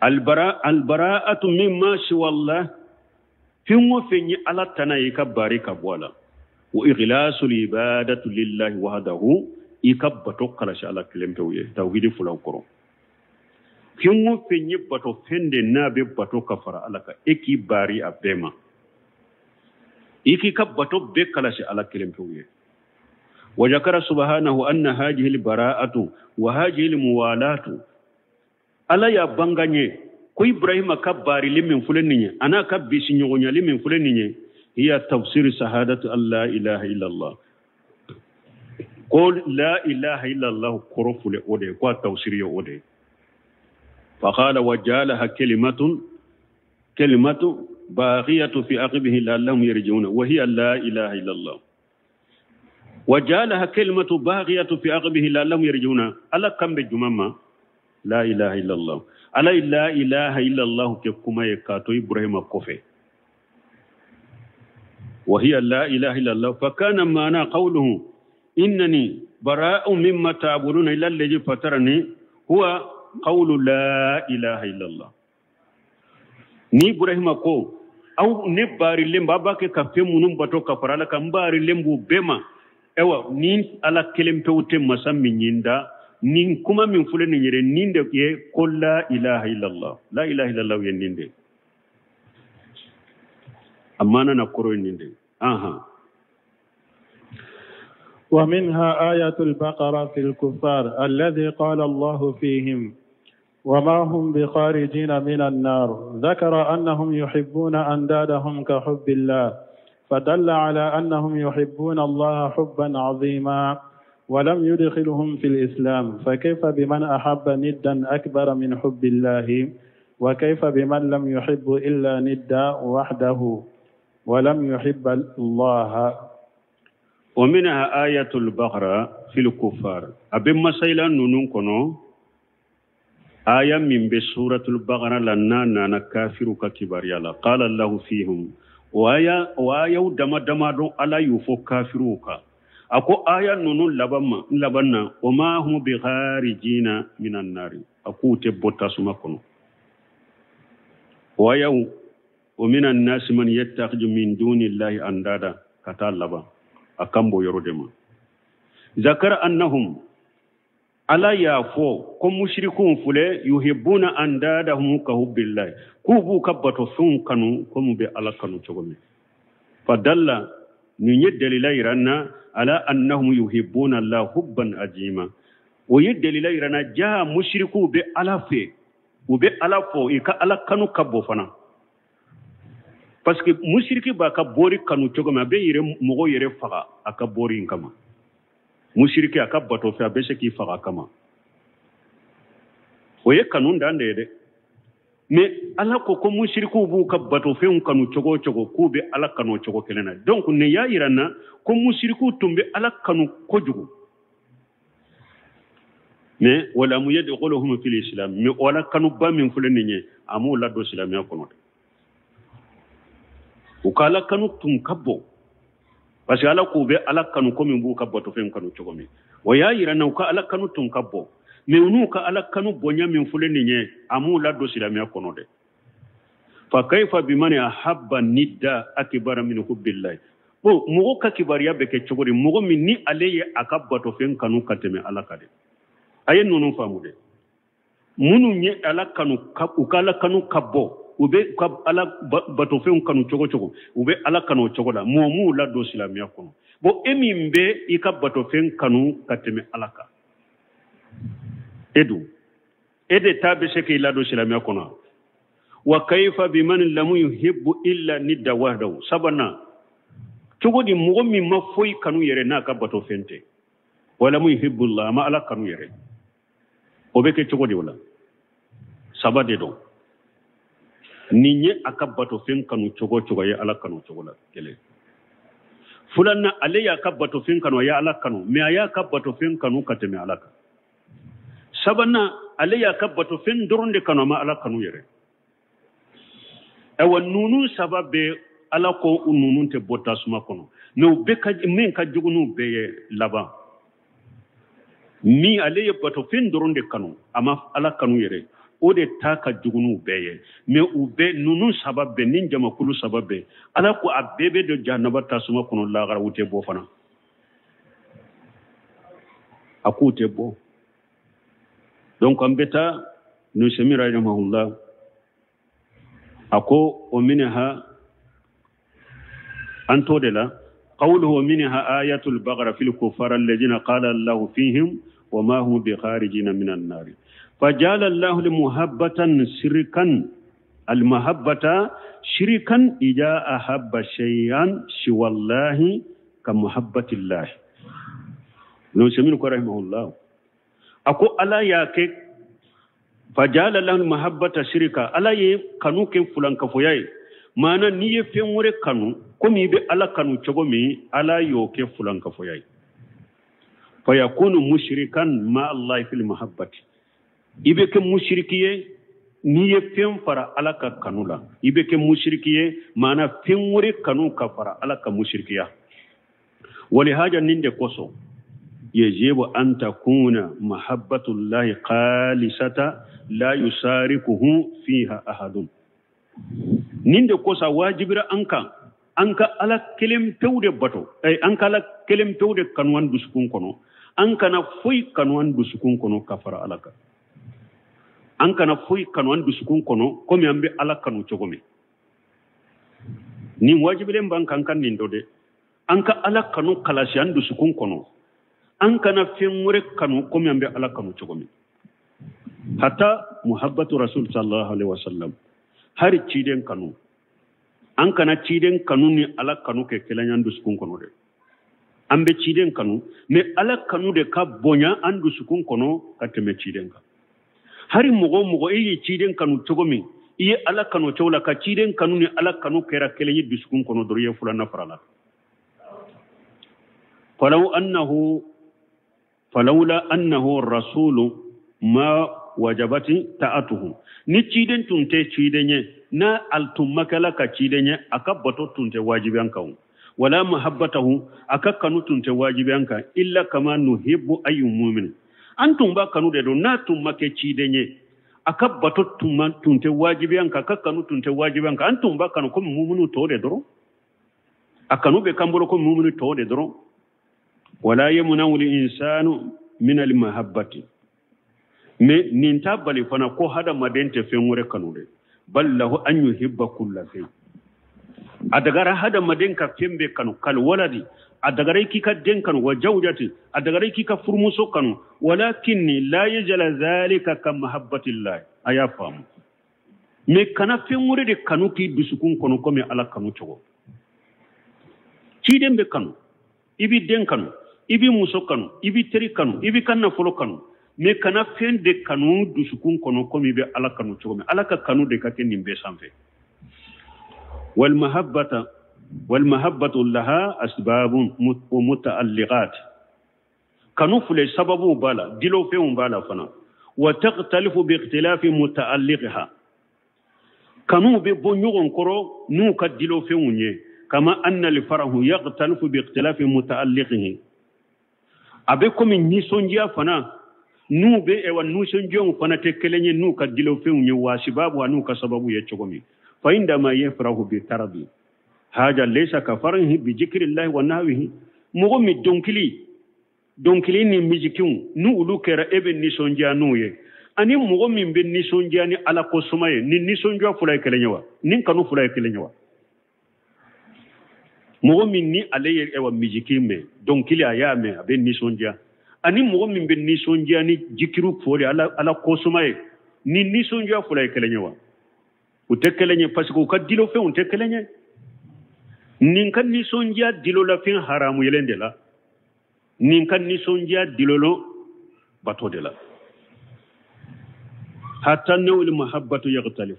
Albara'atu mimma siwa Allah, fɛn o fɛn ye Ala tana ye i ka baari ka bɔ a la. Wa ikhlasul ibadatu lillahi wahdahu, i ka bato kalasi Ala kelen pewu ye, tawhidi filaw kɔrɔ. Fɛn o fɛn ye bato fɛn de n'a bɛ bato ka fara Ala kan, e k'i baari a bɛɛ ma, i k'i ka bato bɛɛ kalasi Ala kelen pewu ye. Wa jakara subhanahu anna hajihi albara'atu wa hajihi almuwalatu. Ala y'a banganye ko Ibrahima ka baarili min filɛ nin ye, a n'a ka bisi ɲɔgɔnyali min filɛ nin ye, hiya tafsir shahadatu an la ilaha illallah. Ko la ilaha illallah kɔrɔ filɛ o de ye, ko a tafsir ye o de ye. Faqala wa jalaha kalimatu baghiyatu fi aqbihi la'allahum yarji'una wa hiya la ilaha illallah. Wa jalaha kalimatu baghiyatu fi aqbihi la'allahum yarji'una. Ala kan bɛ jumɛn ma? La ilaha illallah. Ala la ilaha illallah kɛ kuma ye k'a to Ibrahima kɔfɛ. وهي لا إله إلا الله. فكان معنى قوله إنني براء مما تعبدون إلا الذي فطرني هو قول لا إله إلا الله. Ni Ibrahima ko aw ne baarilen b'a b'a kɛ ka fɛn minnu bato ka fara Ala kan, n baarilen b'u bɛɛ ma. Ayiwa, ni Ala kelen pewu tɛ masa min ye n da, nin kuma min filɛ nin yɛrɛ, nin de ye ko la ilaha illallah. La ilaha illallah ye nin de ye. A maana na kɔrɔ ye nin de ye. Aha. ومنها آية البقرة في الكفار الذي قال الله فيهم وما هم بخارجين من النار، ذكر أنهم يحبون أندادهم كحب الله، فدل على أنهم يحبون الله حبا عظيما ولم يدخلهم في الإسلام، فكيف بمن أحب ندا أكبر من حب الله، وكيف بمن لم يحب إلا ندا وحده ولم يحب الله. ومنها آية البقرة في الكفار. أبي مسائل نونون كنو Aya min bɛ suratul bakara la n'a nana kafiru ka kibaruya la, qala Allahu fihim, o aya o ayaw dama dama don Ala y'u fɔ kafiruw kan. A ko aya ninnu laban ma laban na, wa ma hum bi kharijina minan nari, a k'u tɛ bɔ tasuma kɔnɔ. O ayaw wa minan nasi man yattakhidhu min dunillahi andada, ka taa laban, a kan b'o yɔrɔ de ma. Zakara annahum, Ala y'a fɔ ko musirikuw filɛ, yuhibbuna andadahum ka hubbillahi, k'u b'u ka batofɛnw kanu komi u bɛ Ala kanu cogo min. Fadalla, nin ye dalila yira an na, ala annahum yuhibbuna Allah hubban azima, o ye dalila yira an na jaa musirikuw bɛ Ala fɛ, u bɛ Ala fɔ, i ka Ala kanu ka bon fana. Parce que musiriki b'a ka bori kanu cogo min, a bɛ yɛrɛ mɔgɔ yɛrɛ faga a ka bori in kama. Musiriki a ka bato fɛ, a bɛ se k'i faga a kama. O ye kanu dan de ye dɛ. Mais Ala ko ko musirikuw b'u ka batofɛnw kanu cogo o cogo, k'u bɛ Ala kanu o cogo kelen na. Donc nin y'a yira n na ko musirikuw tun bɛ Ala kanu kojugu. Mais walamu yadkhuluhum fil islam, mais o Ala kanuba min filɛ nin ye, a m'u ladon silamɛya kɔnɔ dɛ. U ka Ala kanu tun ka bon. Parce que Ala k'u bɛ Ala kanu komi b'u ka batofɛn kanu cogo min. O y'a yira n na u ka Ala kanu tun ka bon. Mais u n'u ka Ala kanu bonya min filɛ nin ye, a m'u ladon silamɛya kɔnɔ dɛ. Fa kaifa bimani ahabba nidda akbara min hubbillahi. Bon, mɔgɔ ka kibaruya bɛ kɛ cogo di? Mɔgɔ min ni ale ye a ka batofɛn kanu ka tɛmɛ Ala kan dɛ. A ye ninnu faamu dɛ. Minnu ye Ala kanu, u ka Ala kanu ka bɔ, u bɛ ka Ala batofɛnw kanu cogo cogo, u bɛ Ala kanu o cogo la, mɔgɔ m'u ladon silamɛya kɔnɔ. Bon, e min bɛ i ka batofɛn kanu ka tɛmɛ Ala kan, e dun, e de ta bɛ se k'i ladon silamɛya kɔnɔ. Wa kaifa biman lam yuhibbu illa nidda wahdahu. Sabanan, cogo di mɔgɔ min ma foyi kanu yɛrɛ n'a ka batofɛn tɛ, wa lam yuhibbu Allah, a ma Ala kanu yɛrɛ, o bɛ kɛ cogo di o la? Saba de don. Nin ye a ka batofɛn kanu cogo o cogo, a ye Ala kanu cogo la kelen. Filanan, ale y'a ka batofɛn kanu, a ye Ala kanu, mais a y'a ka batofɛn kanu ka tɛmɛ Ala kan. Sabanan, ale y'a ka batofɛn dɔrɔn de kanu, a ma Ala kanu yɛrɛ. Ayiwa, ninnu saba bɛɛ, Ala ko ninnu tɛ bɔ tasuma kɔnɔ. Mais u bɛɛ ka min ka jugu n'u bɛɛ ye laban, min ale ye batofɛn dɔrɔn de kanu, a ma Ala kanu yɛrɛ, o de ta ka jugu n'u bɛɛ ye. Mais u bɛɛ, ninnu saba bɛɛ, nin jamakulu saba bɛɛ, Ala ko a bɛɛ bɛ don jahanaba tasuma kɔnɔ lahara, u tɛ bɔ fana. A k'u tɛ bɔ. Donc an bɛ taa Nusemi rahimahullah, a ko o minha, an t'o de la, qawluhu minha ayatul baqara fil kuffar alladhina qala Allahu fihim wa ma hum bi kharijina minan nar. Fajala Allahu li muhabbatan shirkan, al mahabbata shirkan ida ahabba shay'an siwa Allahi ka muhabbatillahi. Nusemi ko rahimahullah, a ko Ala y'a kɛ fajala lahu mahabbata shirika, Ala ye kanu kɛ fulankafoya ye. Maana n'i ye fɛn wɛrɛ kanu komi i bɛ Ala kanu cogo min, Ala y'o kɛ fulankafoya ye. Fayakunu mushrikan ma Allahi fil mahabbati, i bɛ kɛ musiriki ye n'i ye fɛn fara Ala ka kanu la, i bɛ kɛ musiriki ye, maana fɛn wɛrɛ kanu ka fara Ala ka musirikiya. Walihaja, nin de kosɔn yajibu an takuna mahabbatullahi khalisata la yusarikuhu fiha ahadun. Nin de kosɔn wajibira an kan, an ka Ala kelen pewu de bato, an ka Ala kelen pewu de kanu an dusukun kɔnɔ, an kana foyi kanu an dusukun kɔnɔ ka fara Ala kan, an kana foyi kanu an dusukun kɔnɔ komi an bɛ Ala kanu cogo min. Nin wajibilen b'an kan ka nin dɔ dɛ, an ka Ala kanu kalasi an dusukun kɔnɔ, an kana fɛn wɛrɛ kanu komi an bɛ Ala kanu cogo min. Hatta muhabbatu rasul sallallahu alaihi wasallam, hari ciden kanu, an kana ciden kanu ni Ala kanu kɛ kelen y'an dusukun kɔnɔ dɛ. An bɛ ciden kanu, mais Ala kanu de ka bonya an dusukun kɔnɔ ka tɛmɛ ciden kan. Hari mɔgɔ o mɔgɔ, e ye ciden kanu cogo min, i ye Ala kanu cogo la, ka ciden kanu ni Ala kanu kɛra kelen ye dusukun kɔnɔ dɔrɔn, i ye filanan fara la. Falaw annahu falawla annahu rasulu Ma wajabati ta'atuhu, ni ciden tun tɛ ciden ye, n'a al tun ma kɛ Ala ka ciden ye, a ka bato tun tɛ wajibi an kan, wala mahabbatahu, a ka kanu tun tɛ wajibi an kan, illa kama nuhibbu ayyu mu'min, an tun b'a kanu de don. N'a tun ma kɛ ciden ye, a ka bato tun tɛ wajibi an kan, a ka kanu tun tɛ wajibi an kan, an tun b'a kanu komi mumunu tɔw de dɔrɔn, a kanu bɛ k'an bolo komi mumunu tɔw de dɔrɔn. Wala yamna'u al-insanu min al-mahabbati, mais nin t'a bali fana ko hadamaden tɛ fɛn wɛrɛ kanu dɛ, bal lahu an yuhibba kulla shay, a dagara hadamaden ka fɛn bɛɛ kanu, kal waladi, a dagara i k'i ka den kanu, wa jawjati, a dagara i k'i ka furumuso kanu, walakinni la yajala zalika ka mahabbatillah. A y'a faamu, mais kana fɛn wɛrɛ de kanu k'i dusukun kɔnɔ komi Ala kanu cogo. Ciden bɛ kanu, i b'i den kanu, i b'i muso kanu, i b'i teri kanu, i b'i ka nafolo kanu, mais kana fɛn de kanu dusukun kɔnɔ komi i bɛ Ala kanu cogo min. Ala ka kanu de ka kɛ nin bɛɛ sanfɛ. Wal mahabbata wal mahabbatu laha asbabun wa muta'alliqat, kanu filɛ sababuw b'a la, dilofɛnw b'a la fana. Wa tagtalifu bi ikhtilafi muta'alliqiha, kanu bɛ bɔ ɲɔgɔn kɔrɔ n'u ka dilofɛnw ye. Kama anna al farahu yagtalifu bi ikhtilafi muta'alliqihi, a bɛ komi nisɔndiya fana n'u bɛ ɛwa nisɔndiyaw fana tɛ kelen ye n'u ka dilofɛnw ye, wa sibabu n'u ka sababu ye cogo min. Fa indama yafrahu bi tarabi haja laysa ka farahi bi zikrillahi wa nahwihi, mɔgɔ min dɔnkili ni mizikiw n'u olu kɛra e bɛ nisɔndiya n'u ye, ani mɔgɔ min bɛ nisɔndiya ni Ala ko suma ye, ni nisɔndiya fila ye kelen ye wa, ni kanu fila ye kelen ye wa? Mɔgɔ min ni ale ye ɛwa miziki mɛn, dɔnkili a y'a mɛn, a bɛ nisɔndiya, ani mɔgɔ min bɛ nisɔndiya ni jikiru fɔli Ala ko suma ye, ni nisɔndiya fila ye kelen ye wa? U tɛ kelen ye, parce que u ka dilofɛnw tɛ kelen ye. Nin ka nisɔndiya dilolafɛn haramu yelen de la, nin ka nisɔndiya dilolo bato de la. Hatta nawil mahabbatu yaghtalif,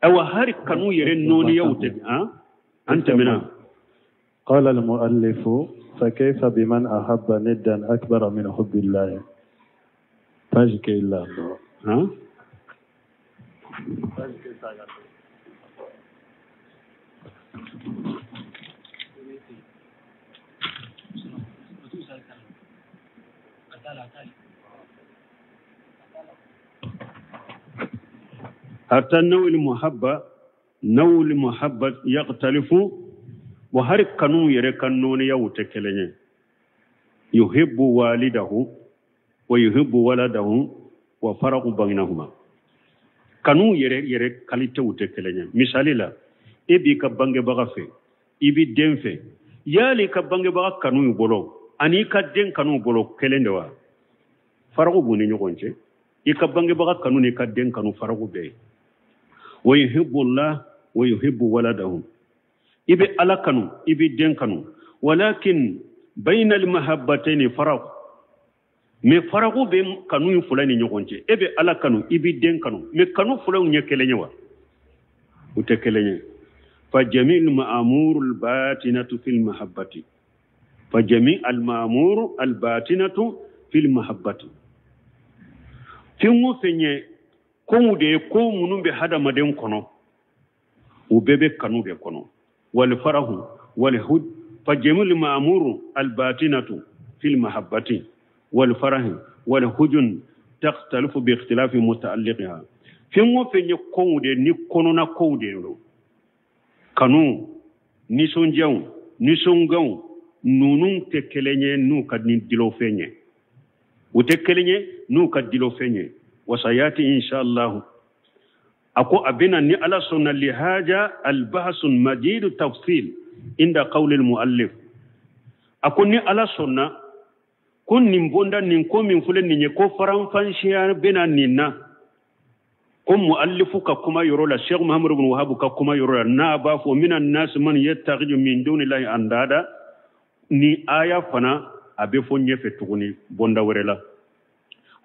awa hari kanu yɛrɛ nɔɔniyaw tɛ an tɛmɛna. قال المؤلف فكيف بمن أحب ندا أكبر من حب الله؟ تاجك إلا الله. ها؟ حتى نوع المحبة، نوع المحبة يختلف، وهر كانوا يركنون يوتكلين، يحب والده ويحب ولده وفرق بينهما. كانوا ير كاليتي وتكلين. مثالي لا إبي كبانج بغفة إبي دنفة يالي كبانج بغ كانوا يبولو أني كدين كانوا يبولو كلين دوا فرق بيني نقولنش يكبانج بغ كانوا نكدين كانوا فرق بين. ويحب الله ويحب ولده، إبي على كانوا إبي دين كانوا، ولكن بين المحبتين فرق. mais farago bɛ kanu in fila ni ɲɔgɔn cɛ. E bɛ Ala kanu, i b'i den kanu, mais kanu filaw ɲɛ kelen ye wa? U tɛ kelen ye. Fa jami'ul ma'amuru al-batinatu fil mahabbati, fa jami' al-ma'amuru al-batinatu fil mahabbati. Fɛn o fɛn ye kow de ye, ko minnu bɛ hadamaden kɔnɔ, u bɛɛ bɛ kanu de kɔnɔ. Wal farahu wal hud, fa jami'ul ma'amuru al-batinatu fil mahabbati wal farahi wal hujun takhtalifu bi ikhtilafi muta'alliqiha. Fɛn o fɛn ye kow de ni kɔnɔna kow de don, kanu, nisɔndiyaw, nisɔnganw, ninnu tɛ kelen ye n'u ka ni dilofɛn ye, u tɛ kelen ye n'u ka dilofɛn ye. Wasayati inshallah, a ko a bɛna ni Ala sɔnna lihaja albahasun majidu tafsil inda qawli almuallif. A ko ni Ala sɔnna ko nin bonda nin ko min filɛ nin ye, ko faranfansiya bɛna nin na, ko muallifu ka kuma yɔrɔ la, Cheikh Muhammad ibn Wahab ka kuma yɔrɔ la, n'a b'a fɔ minan nas man yattakhidhu min dunillahi andada, ni aya fana a bɛ fɔ ɲɛfɛ tuguni bonda wɛrɛ la.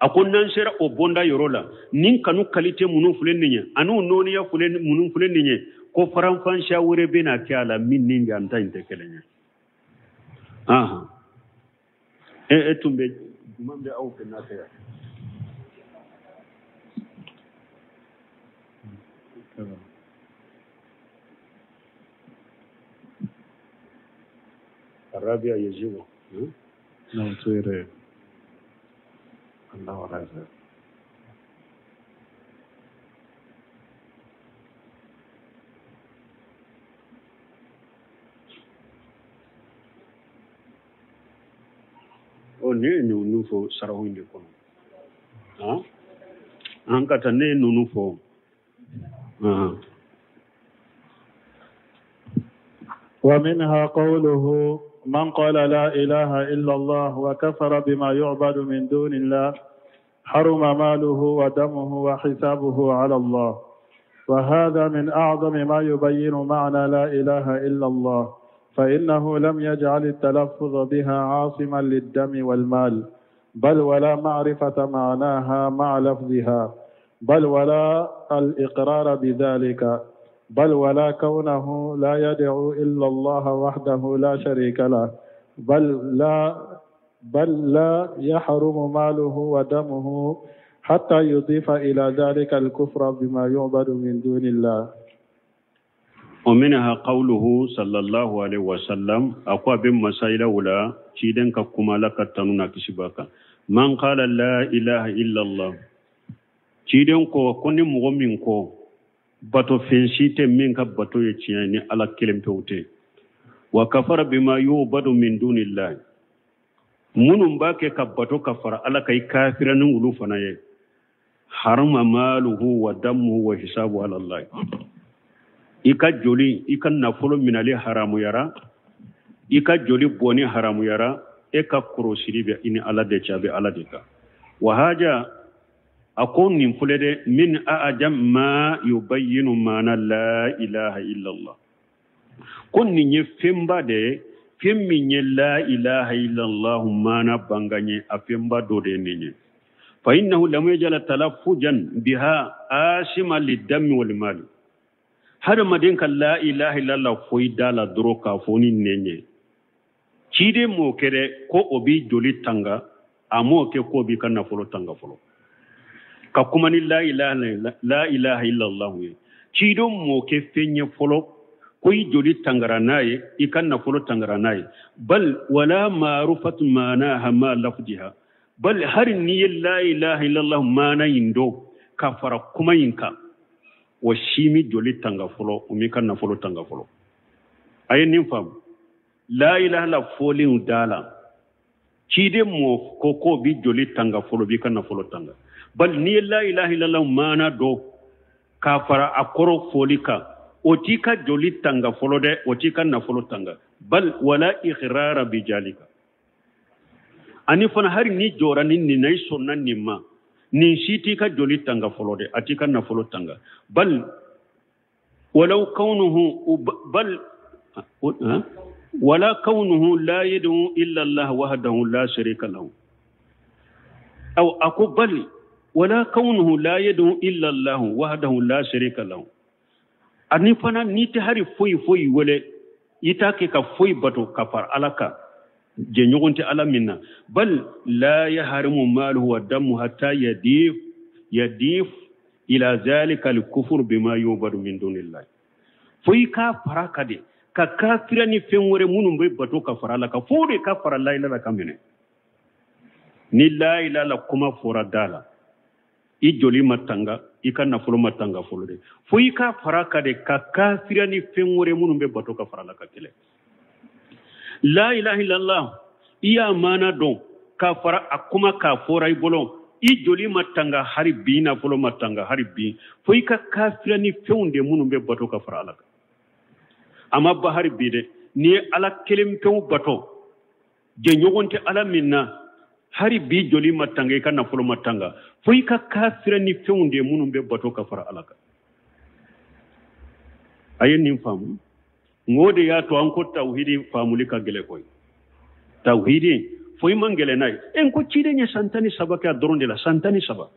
A ko n'an sera o bonda yɔrɔ la, nin kanu kalite minnu filɛ nin ye, ani nɔɔniya filɛ minnu filɛ nin ye, ko faranfansiya wɛrɛ bɛna kɛ a la min ni yan ta in tɛ kelen ye. E tun bɛ jumɛn bɛ aw fɛ n'a tɛ yan? الرابع يجب. نعم سيري الله الرابع. O ne ye ninnu fɔ sarahu in de kɔnɔ. An ka taa ne ye ninnu fɔ. ومنها قوله من قال لا إله إلا الله وكفر بما يعبد من دون الله حرم ماله ودمه وحسابه على الله. وهذا من أعظم ما يبين معنى لا إله إلا الله، فإنه لم يجعل التلفظ بها عاصما للدم والمال، بل ولا معرفة معناها مع لفظها، بل ولا الإقرار بذلك، بل ولا كونه لا يدعو إلا الله وحده لا شريك له، بل لا يحرم ماله ودمه حتى يضيف إلى ذلك الكفر بما يعبد من دون الله. ومنها قوله صلى الله عليه وسلم أقوى بمسائل ولا تيدنك كما لك تنونا كسباك من قال لا إله إلا الله تيدنك وكن مغمنك bato fɛn si tɛ min ka bato ye tiɲɛ ni Ala kelen pewu tɛ. Wa kafara bima yubadu min dunillahi, minnu b'a kɛ ka bato ka fara Ala kan i kafira ni olu fana ye. Harama maluhu wa damuhu wa hisabu ala Allah. I ka joli, i ka nafolo minali haramuyara, i ka joli bɔnni haramuyara, e ka kɔrɔsili bɛ i ni Ala de cɛ, a bɛ Ala de kan. Wa haja a ko nin filɛ dɛ, min a'jam ma yubayyinu maana la ilaha illallah, ko nin ye fɛnba de ye, fɛn min ye la ilaha illallah maana bangan ye, a fɛnba dɔ de ye nin ye. Fa innahu lam yaj'al talaffujan biha asima lidami wal mali, hadamaden ka la ilaha illallah fɔ i da la dɔrɔn k'a fɔ ni nɛn ye, ciden m'o kɛ dɛ ko o b'i joli tanga, a m'o kɛ k'o b'i ka nafolo tanga fɔlɔ. Ka kuma ni la ilaha illallah ye, ciden m'o kɛ fɛn ye fɔlɔ ko i joli tangara n'a ye, i ka nafolo tangara n'a ye. Bal wala ma'rufatu ma'naha ma lafziha, bal hari n'i ye la ilaha illallah maana in dɔn ka fara kuma in kan, o si mi joli tanga fɔlɔ, o m'i ka nafolo tanga fɔlɔ. A ye nin faamu, la ilaha illallah fɔlen da la, ciden m'o ko k'o b'i joli tanga fɔlɔ, b'i ka nafolo tanga. Bal n'i ye la ilaha illallah maana dɔn k'a fara a kɔrɔ fɔli kan, o t'i ka joli tanga fɔlɔ dɛ, o t'i ka nafolo tanga. Bal wala iqrara bi jalika, ani fana hari n'i jɔra ni nin na, i sɔnna nin ma, nin si t'i ka joli tanga fɔlɔ dɛ, a t'i ka nafolo tanga. Bal walaw kaunuhu bal wala kaunuhu la yad'u illa Allah wahdahu la sharika lahu, aw ako bal wala kaunuhu la yad'u illa Allah wahdahu la sharika lahu, ani fana n'i tɛ hari foyi foyi wele, i t'a kɛ ka foyi bato ka fara Ala kan, jɛɲɔgɔn tɛ Ala min na. Bal la yaharimu maluhu wa damu hatta yadif ila zalika al-kufur bima yubadu min dunillahi, fo i k'a fara ka de ka kafira ni fɛn wɛrɛ minnu bɛ bato ka fara Ala kan, fo de ka fara la ilaha kan minɛ. Ni la ilaha kuma fɔra da la, i joli ma tanga, i ka nafolo ma tanga fɔlɔ dɛ, fo i ka fara ka de ka kafira ni fɛn wɛrɛ minnu bɛ bato ka fara Ala kan kɛlɛ. La ilaha illallah, i y'a maana dɔn k'a fara a kuma k'a fɔra i bolo, i joli ma tanga hari bi, nafolo ma tanga hari bi, fo i ka kafira ni fɛnw de minnu bɛ bato ka fara Ala kan. A ma ba hari bi dɛ, n'i ye Ala kelen pewu bato, jɛɲɔgɔn tɛ Ala min na, hari bi joli ma tanga, i ka nafolo ma tanga, fo i ka kafira ni fɛnw de minnu bɛ bato ka fara Ala kan. A ye nin faamu. N o de y'a to an ko tawhidi faamuli ka gɛlɛn koyi. Tawhidi foyi man gɛlɛn n'a ye. N ko ciden ye san 13 kɛ a dɔrɔn de la, san 13.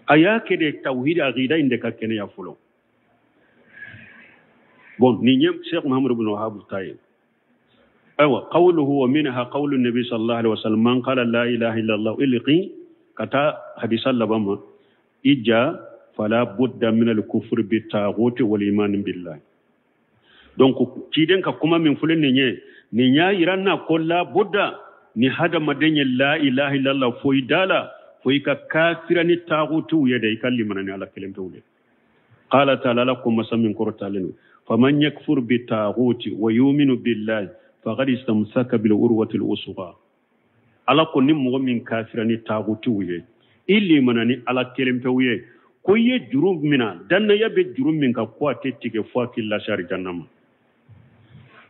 A y'a kɛ de tawhidi aqida in de ka kɛnɛya fɔlɔ. Bon, nin ye Cheikh Muhammad ibn Wahhab ta ye. Ayiwa, qawluhu wa minha qawlu nabi sallallahu alaihi wasallam man qala la ilaha illallah ilqi, ka taa hadisa laban ma, ija fala budda min al kufri bi taghuti wal iman billah. Donc ciden ka kuma min filɛ nin ye, nin y'a yira n na ko la budda ni hadamaden ye la ilaha illallah fo i da la, fo i ka kafira ni tagutiw ye dɛ, i ka limana ni Ala kelen pewu de. Qala ta'ala, Ala ko masa min kɔrɔtalen don, faman yakfur bi taghuti wa yuminu billahi faqad istamsaka bil urwati al wusqa. Ala ko ni mɔgɔ min kafira ni tagutiw ye, i limana ni Ala kelen pewu ye, ko i ye juru mina, dannaya bɛ juru min kan, ko a tɛ tigɛ fo a k'i lase arijanna ma.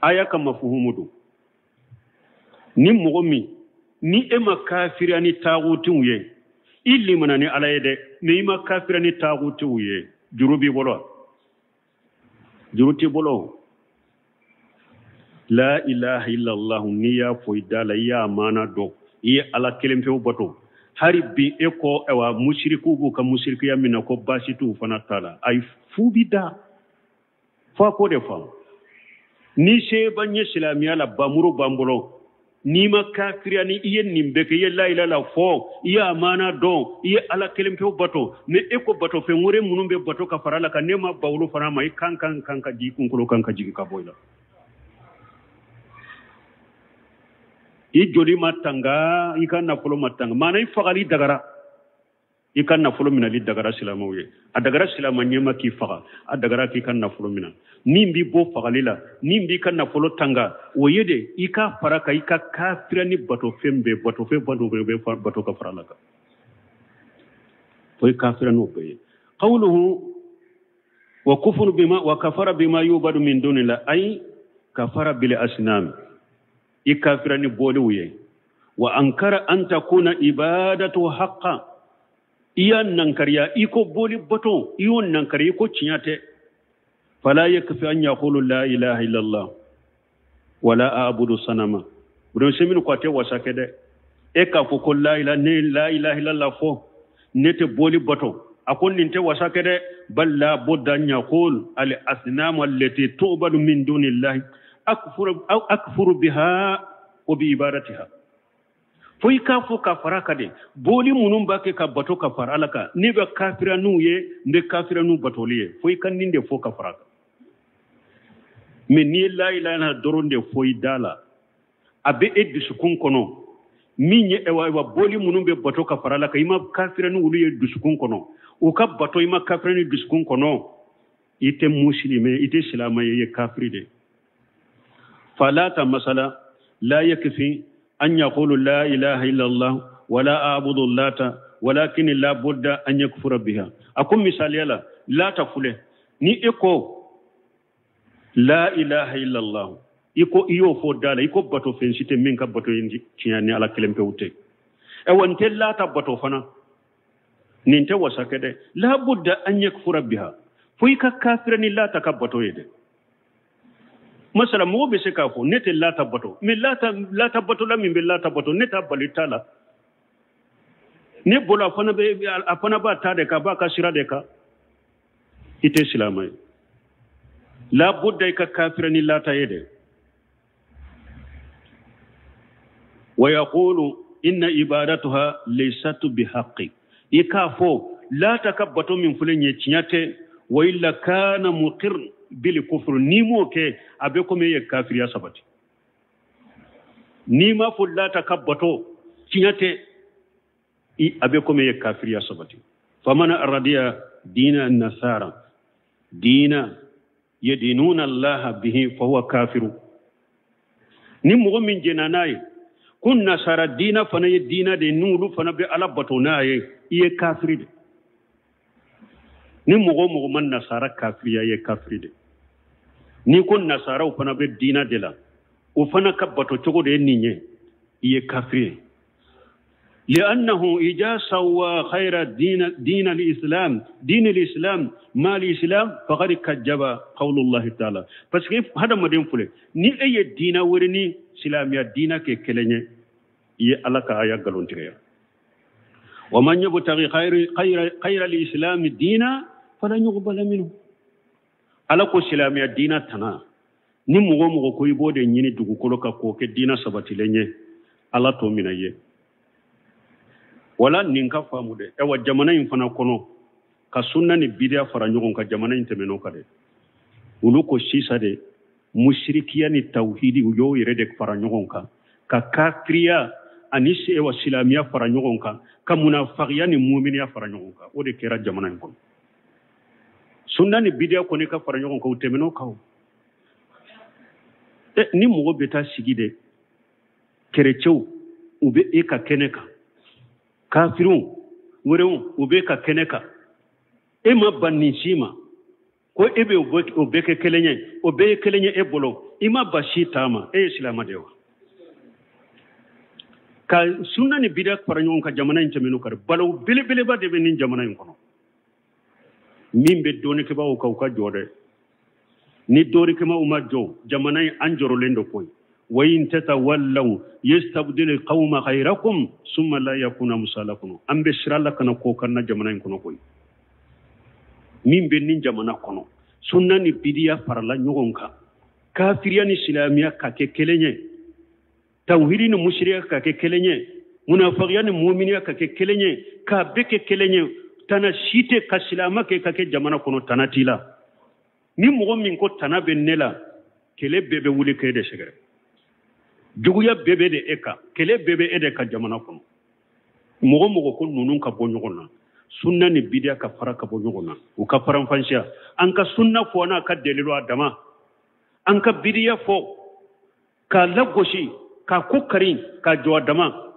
Aya ka mafuhumu don. Ni mɔgɔ min ni e ma kafira ni tagutiw ye, i limana ni Ala ye dɛ, mais i ma kafira ni tagutiw ye, juru b'i bolo, juru t'i bolo. La ilaha illallah, n'i y'a fɔ i da la, i y'a maana dɔn, i ye Ala kelen pewu bato. Hali bi e ko ayiwa musirikiw b'u ka musirikiya min na, ko baasi t'u fana ta la, ayi, fu bi da fo a k'o de faamu. Ni se b'an ye silamɛya la, bamuru b'an bolo, n'i ma kafiriya ni i ye nin bɛɛ kɛ, i ye la ilaha illallah fɔ, i ye amaana dɔn, i ye Ala kelen pewu bato, ni e ko bato fɛn wɛrɛ minnu bɛ bato ka fara a la kan, ne ma ban olu fana ma, i kan kan kan ka jigin kunkolo kan ka jigin ka bɔ i la. I joli ma tanga, i ka nafolo ma tanga, maana i fagali dagara, i ka nafolo minɛli dagara silamɛw ye, a dagara silamɛ ɲɛma k'i faga, a dagara k'i ka nafolo minɛ. Min b'i bɔ fagali la, min b'i ka nafolo tanga, o ye de i ka fara kan, i ka kafira ni batofɛn bɛɛ, batofɛn bato bɛɛ bɛ bato ka fara la kan, fo i kafira n'o bɛɛ ye. Qawluhu wa kufuru bima wa kafara bima yubadu min dunillah, ay kafara bil asnam, i kafira ni boliw ye. Wa ankara an takuna ibadatu haqqa, i y'a nankariya i ko boli bato, i y'o nankariya i ko tiɲɛ tɛ. Fala yakfi an yaqulu la ilaha illallah wala a'budu sanama. Ibn Usaymin ko a tɛ wasa kɛ dɛ, e k'a fɔ ko la ilaha, ne la ilaha illallah fɔ, ne tɛ boli bato, a ko nin tɛ wasa kɛ dɛ. Bal la budda an yaqul al asnamu allati tu'badu min dunillahi akfuru biha wa bi ibadatiha. Fo i k'a fɔ ka fara kan de, boli minnu b'a kɛ ka bato ka fara Ala kan, ne bɛ kafira n'u ye, n bɛ kafira n'u batoli ye, fo i ka nin de fɔ ka fara kan. Mais n'i ye la ilaha illallah dɔrɔn de fɔ i da la, a bɛ e dusukun kɔnɔ, min ye ayiwa boli minnu bɛ bato ka fara Ala kan, i ma kafira n'olu ye dusukun kɔnɔ, u ka bato i ma kafira ni dusukun kɔnɔ, i tɛ musilime, i tɛ silamɛ ye, i ye kafiri de. Falata masala la yakfi an yaqulu la ilaha illallah wala a'budu lata walakin la budda an yakfura biha. A ko misaliya la, lata filɛ, ni e ko la ilaha illallah, i ko i y'o fɔ da la, i ko bato fɛn si tɛ min ka bato ye tiɲɛ ni Ala kelen pewu tɛ. Ayiwa n tɛ lata bato fana, nin tɛ wasa kɛ dɛ. La budda an yakfura biha, fo i ka kafira ni lata ka bato ye dɛ. Masala mɔgɔ bɛ se k'a fɔ ne tɛ lata bato, mais lata batola min bɛ lata bato, ne t'a bali ta la, ne bolo a fana b'a ta de kan, a b'a ka sira de kan, i tɛ silamɛ ye. La budda i ka kafira ni lata ye dɛ. Wa yaqulu inna ibadatuha laysat bihaqqi, i k'a fɔ lata ka bato min filɛ nin ye tiɲɛ tɛ. Wa illa kana muqir bil kufr, n'i m'o kɛ a bɛ komi e ye kafiriya sabati. N'i m'a fɔ lata ka bato tiɲɛ tɛ, a bɛ komi e ye kafiriya sabati. Faman radiya dina nasara dina yadinuna allaha bihi fahuwa kafiru. Ni mɔgɔ min jɛnna n'a ye ko nasara diina fana ye diina de ye, n'olu fana bɛ Ala bato n'a ye, i ye kafiri de. Ni mɔgɔ o mɔgɔ ma nasara kafiriya, i ye kafiri de. N'i ko nasaraw fana bɛ diina de la, o fana ka bato cogo de ye nin ye, i ye kafiri ye. لأنه إذا سوى خير دين الإسلام دين الإسلام ما الإسلام فقد كذب قول الله تعالى. Parce que hadamaden filɛ, ni e ye diina wɛrɛ ni silamɛya diina kɛ kelen ye, i ye Ala ka aya nkalon tigɛ. Wa man yabtaghi khayra al-islam diina falan yuqbala minhu. Ala ko silamɛya diina tana, ni mɔgɔ o mɔgɔ ko i b'o de ɲini dugukolo kan k'o kɛ diina sabatilen ye, Ala t'o minɛ i ye. Wala nin ka faamu dɛ. Ayiwa jamana in fana kɔnɔ, Ka sunna ni bidiya fara ɲɔgɔn kan, jamana in tɛmɛn'o kan dɛ. Olu ko sisan de musirikiya ni tawhidi, u y'o yɛrɛ de fara ɲɔgɔn kan, ka kafiriya ani sewa silamɛya fara ɲɔgɔn kan, ka munafagiya ni muminiya fara ɲɔgɔn kan. O de kɛra jamana in kɔnɔ. Sunna ni bidiya kɔni ka fara ɲɔgɔn kan, u tɛmɛn'o kan. Ni mɔgɔ bɛ taa sigi de, kerecɛw u bɛ e ka kɛnɛ kan, kafiriw wɛrɛw u bɛ e ka kɛnɛ kan, e ma ban nin si ma ko e bɛ o bɛɛ kɛ kelen ye, o bɛɛ ye kelen ye e bolo, i ma ban si ta ma, e ye silamɛ de ye wa? Ka sunna ni bidiya fara ɲɔgɔn kan, jamana in tɛmɛn'o kan. Balawu belebeleba de bɛ nin jamana in kɔnɔ. Min bɛ dɔnnikɛbaaw kan, u ka jɔ dɛ. Ni dɔnnikɛbaaw ma jɔ, jamana in an jɔrɔlen don koyi. Wa in tatawallaw yastabdil qawma ghayrakum summa la yakunu amsalakum. An bɛ sira la kana ko kan na jamana in kɔnɔ koyi. Min bɛ nin jamana kɔnɔ, sunna ni bidiya farala ɲɔgɔn kan, kafiriya ni silamɛya ka kɛ kelen ye, tawhidi ni musiriya ka kɛ kelen ye, munafagiya ni muminiya ka kɛ kelen ye, k'a bɛɛ kɛ kelen ye, tana si tɛ ka silamɛ kɛ ka kɛ jamana kɔnɔ, tana t'i la. Ni mɔgɔ min ko tana bɛ ne la, kɛlɛ bɛɛ bɛ wuli k'e de sɛgɛrɛ, juguya bɛɛ bɛ de e kan, kɛlɛ bɛɛ bɛ e de kan jamana kɔnɔ. Mɔgɔ mɔgɔ ko ninnu ka bɔ ɲɔgɔn na, sunna ni bidiya ka fara ka bɔ ɲɔgɔn na, u ka faranfansiya. An ka sunna fɔ n'a ka dalilu a dama, an ka bidiya fɔ k'a lagosi, k'a ko kari, k'a jɔ a dama.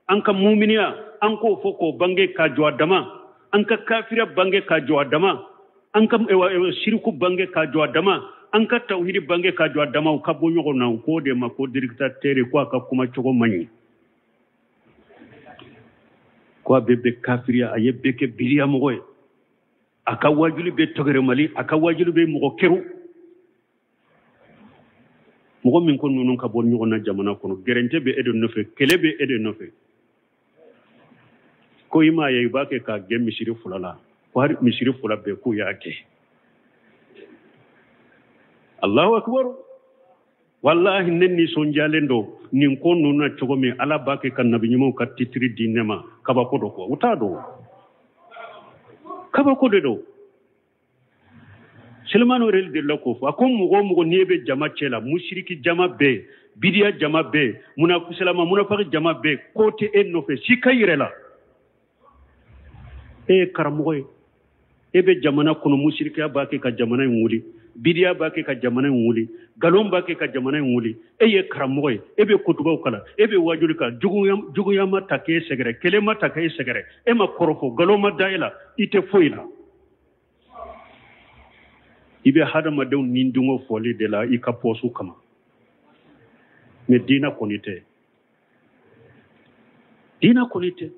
An ka muminiya, an k'o fɔ k'o bange k'a jɔ a dama. An ka kafiriya bange k'a jɔ a dama. An ka siriku bange k'a jɔ a dama. An ka tawhidi bange k'a jɔ a dama. U ka bɔ ɲɔgɔn na. U k'o de ma ko dictateur, ko a ka kuma cogo man ɲi, ko a bɛ bɛ kafiriya, a ye bɛɛ kɛ bidiya mɔgɔ ye, a ka wajuli bɛ tɔgɛrɛmali, a ka wajuli bɛ mɔgɔ keru. Mɔgɔ min ko ninnu ka bɔ ɲɔgɔn na jamana kɔnɔ, gɛrɛntɛ bɛ e de nɔfɛ, kɛlɛ bɛ e de nɔfɛ. Ko i m'a ye, i b'a kɛ k'a gɛn misiri fila la, ko hali misiri fila bɛɛ k'u y'a kɛ. Allahu akbar. Wallahi ne nisɔndiyalen don nin ko ninnu na cogo min, Ala b'a kɛ ka nabi ɲumanw ka titiri di ne ma. Kabako dɔ kɔ, u t'a dɔn, kabako de don. Selemani yɛrɛ delila k'o fɔ, a ko mɔgɔ o mɔgɔ n'i bɛ jama cɛ la, musiriki jama bɛɛ, bidiya jama bɛɛ, silama munafaki jama bɛɛ, ko tɛ e nɔfɛ, si ka yɛrɛ la. E ye karamɔgɔ ye, e bɛ jamana kɔnɔ, musirikiya b'a kɛ ka jamana in wuli, bidiya b'a kɛ ka jamana in wuli, nkalon b'a kɛ ka jamana in wuli. E ye karamɔgɔ ye, e bɛ kutubaw kalan, e bɛ wajuli kan, juguya ma ta k'e sɛgɛrɛ, kɛlɛ ma ta k'e sɛgɛrɛ, e ma kɔrɔfɔ, nkalon ma da e la, i tɛ foyi la. I bɛ hadamadenw ni dungɔ fɔli de la i ka pɔsu kama, mais diinɛ kɔni tɛ, diinɛ kɔni tɛ.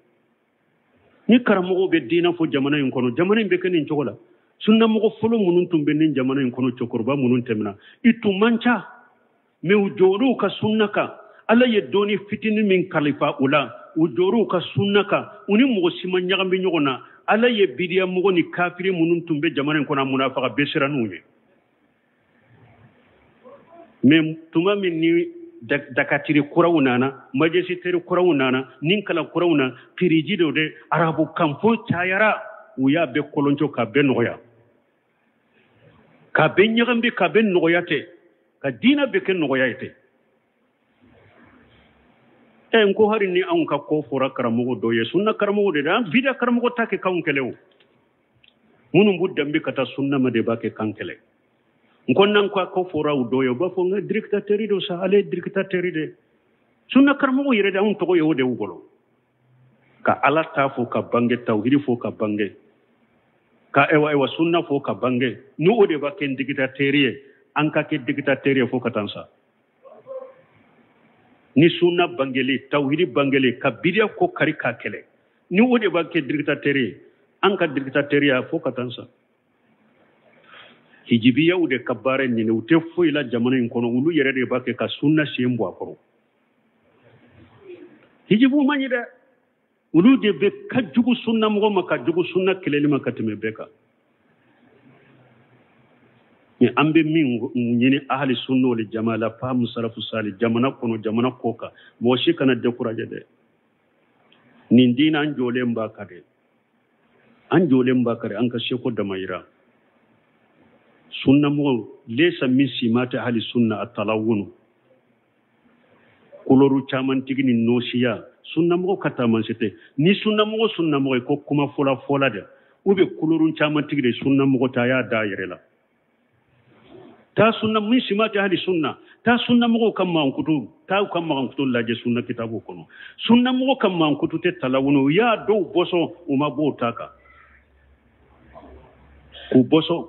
Ni karamɔgɔw bɛ diinɛ fɔ jamana in kɔnɔ, jamana in bɛ kɛ nin cogo la. Sunnamɔgɔ fɔlɔ minnu tun bɛ nin jamana in kɔnɔ, cɛkɔrɔba minnu tɛmɛna, i tun man ca, mais u jɔr'u ka sunna kan. Ala ye dɔnni fitinin min kalifa u la, u jɔr'u ka sunna kan, u ni mɔgɔ si ma ɲagami ɲɔgɔn na. Ala ye bidiya mɔgɔ ni kafiri minnu tun bɛ jamana in kɔnɔ, munafaga bɛɛ siran n'u ye. Mais tuma min ni dakatiri kuraw nana, majisitɛri kuraw nana, ni kalan kuraw nana, kiriji dɔ de arabu kanfɔ cayara, u y'a bɛɛ kolonco k'a bɛɛ nɔgɔya, k'a bɛɛ ɲagami, k'a bɛɛ nɔgɔya tɛ, ka diinɛ bɛɛ kɛ nɔgɔya ye tɛ. N ko hali ni anw ka ko fɔra karamɔgɔ dɔ ye, sunna karamɔgɔ de an bida karamɔgɔ ta kɛ k'anw kɛlɛ o. Minnu b'u danbe ka taa sunna ma de b'a kɛ k'an kɛlɛ. N ko n'an ka ko fɔra u dɔ ye, u b'a fɔ n ka dictateur don sa, ale ye dictateur de. Sunna karamɔgɔ yɛrɛ de anw tɔgɔ ye o de y'u bolo. Ka Ala ta fɔ ka bange, tawhidi fɔ ka bange, ka ewa sunna fɔ ka bange, ni o de b'a kɛ dictateur ye, an ka kɛ dictateur ye fo ka taa sa. Ni sunna bangeli, tawhidi bangeli, ka bidiya ko kari k'a kɛlɛ, ni o de b'a kɛ dictateur ye, an ka dictateur ya fo ka taa sa. Hijibiyaw de ka baara ɲini, u tɛ foyi la jamana in kɔnɔ, olu yɛrɛ de b'a kɛ ka sunna sen bɔ a kɔrɔ. Hijibu man ɲi dɛ, olu de bɛ ka jugu sunna mɔgɔ ma, ka jugu sunna kɛlɛli ma ka tɛmɛ bɛɛ kan. Mais an bɛ min ɲini ahali sunna wal jamaa la, faamu salafu sali, jamana kɔnɔ, jamana kɔ kan, mɔgɔ si kana décourager dɛ. Nin diinɛ an jɔlen b'a kan dɛ. An jɔlen b'a kari an ka seko damayira. Sunnamɔgɔw lesa min simati ahli sunna a talawunu. Koloru caman tigi ni nosiya sunnamɔgɔ ka taamasiyɛn tɛ. Ni sunnamɔgɔ sunnamɔgɔ ye ko kuma fɔla fɔla de u bɛ koloru caman tigi de sunnamɔgɔ ta y'a da yɛrɛ la. Taa sunna min simati ahli sunna taa sunnamɔgɔw ka mankutu taa u ka mankutu lajɛ sunna kitabu kɔnɔ. Sunnamɔgɔ ka mankutu tɛ talawunu u y'a dɔw bɔsɔn u ma bɔ o ta kan k'u bɔsɔn.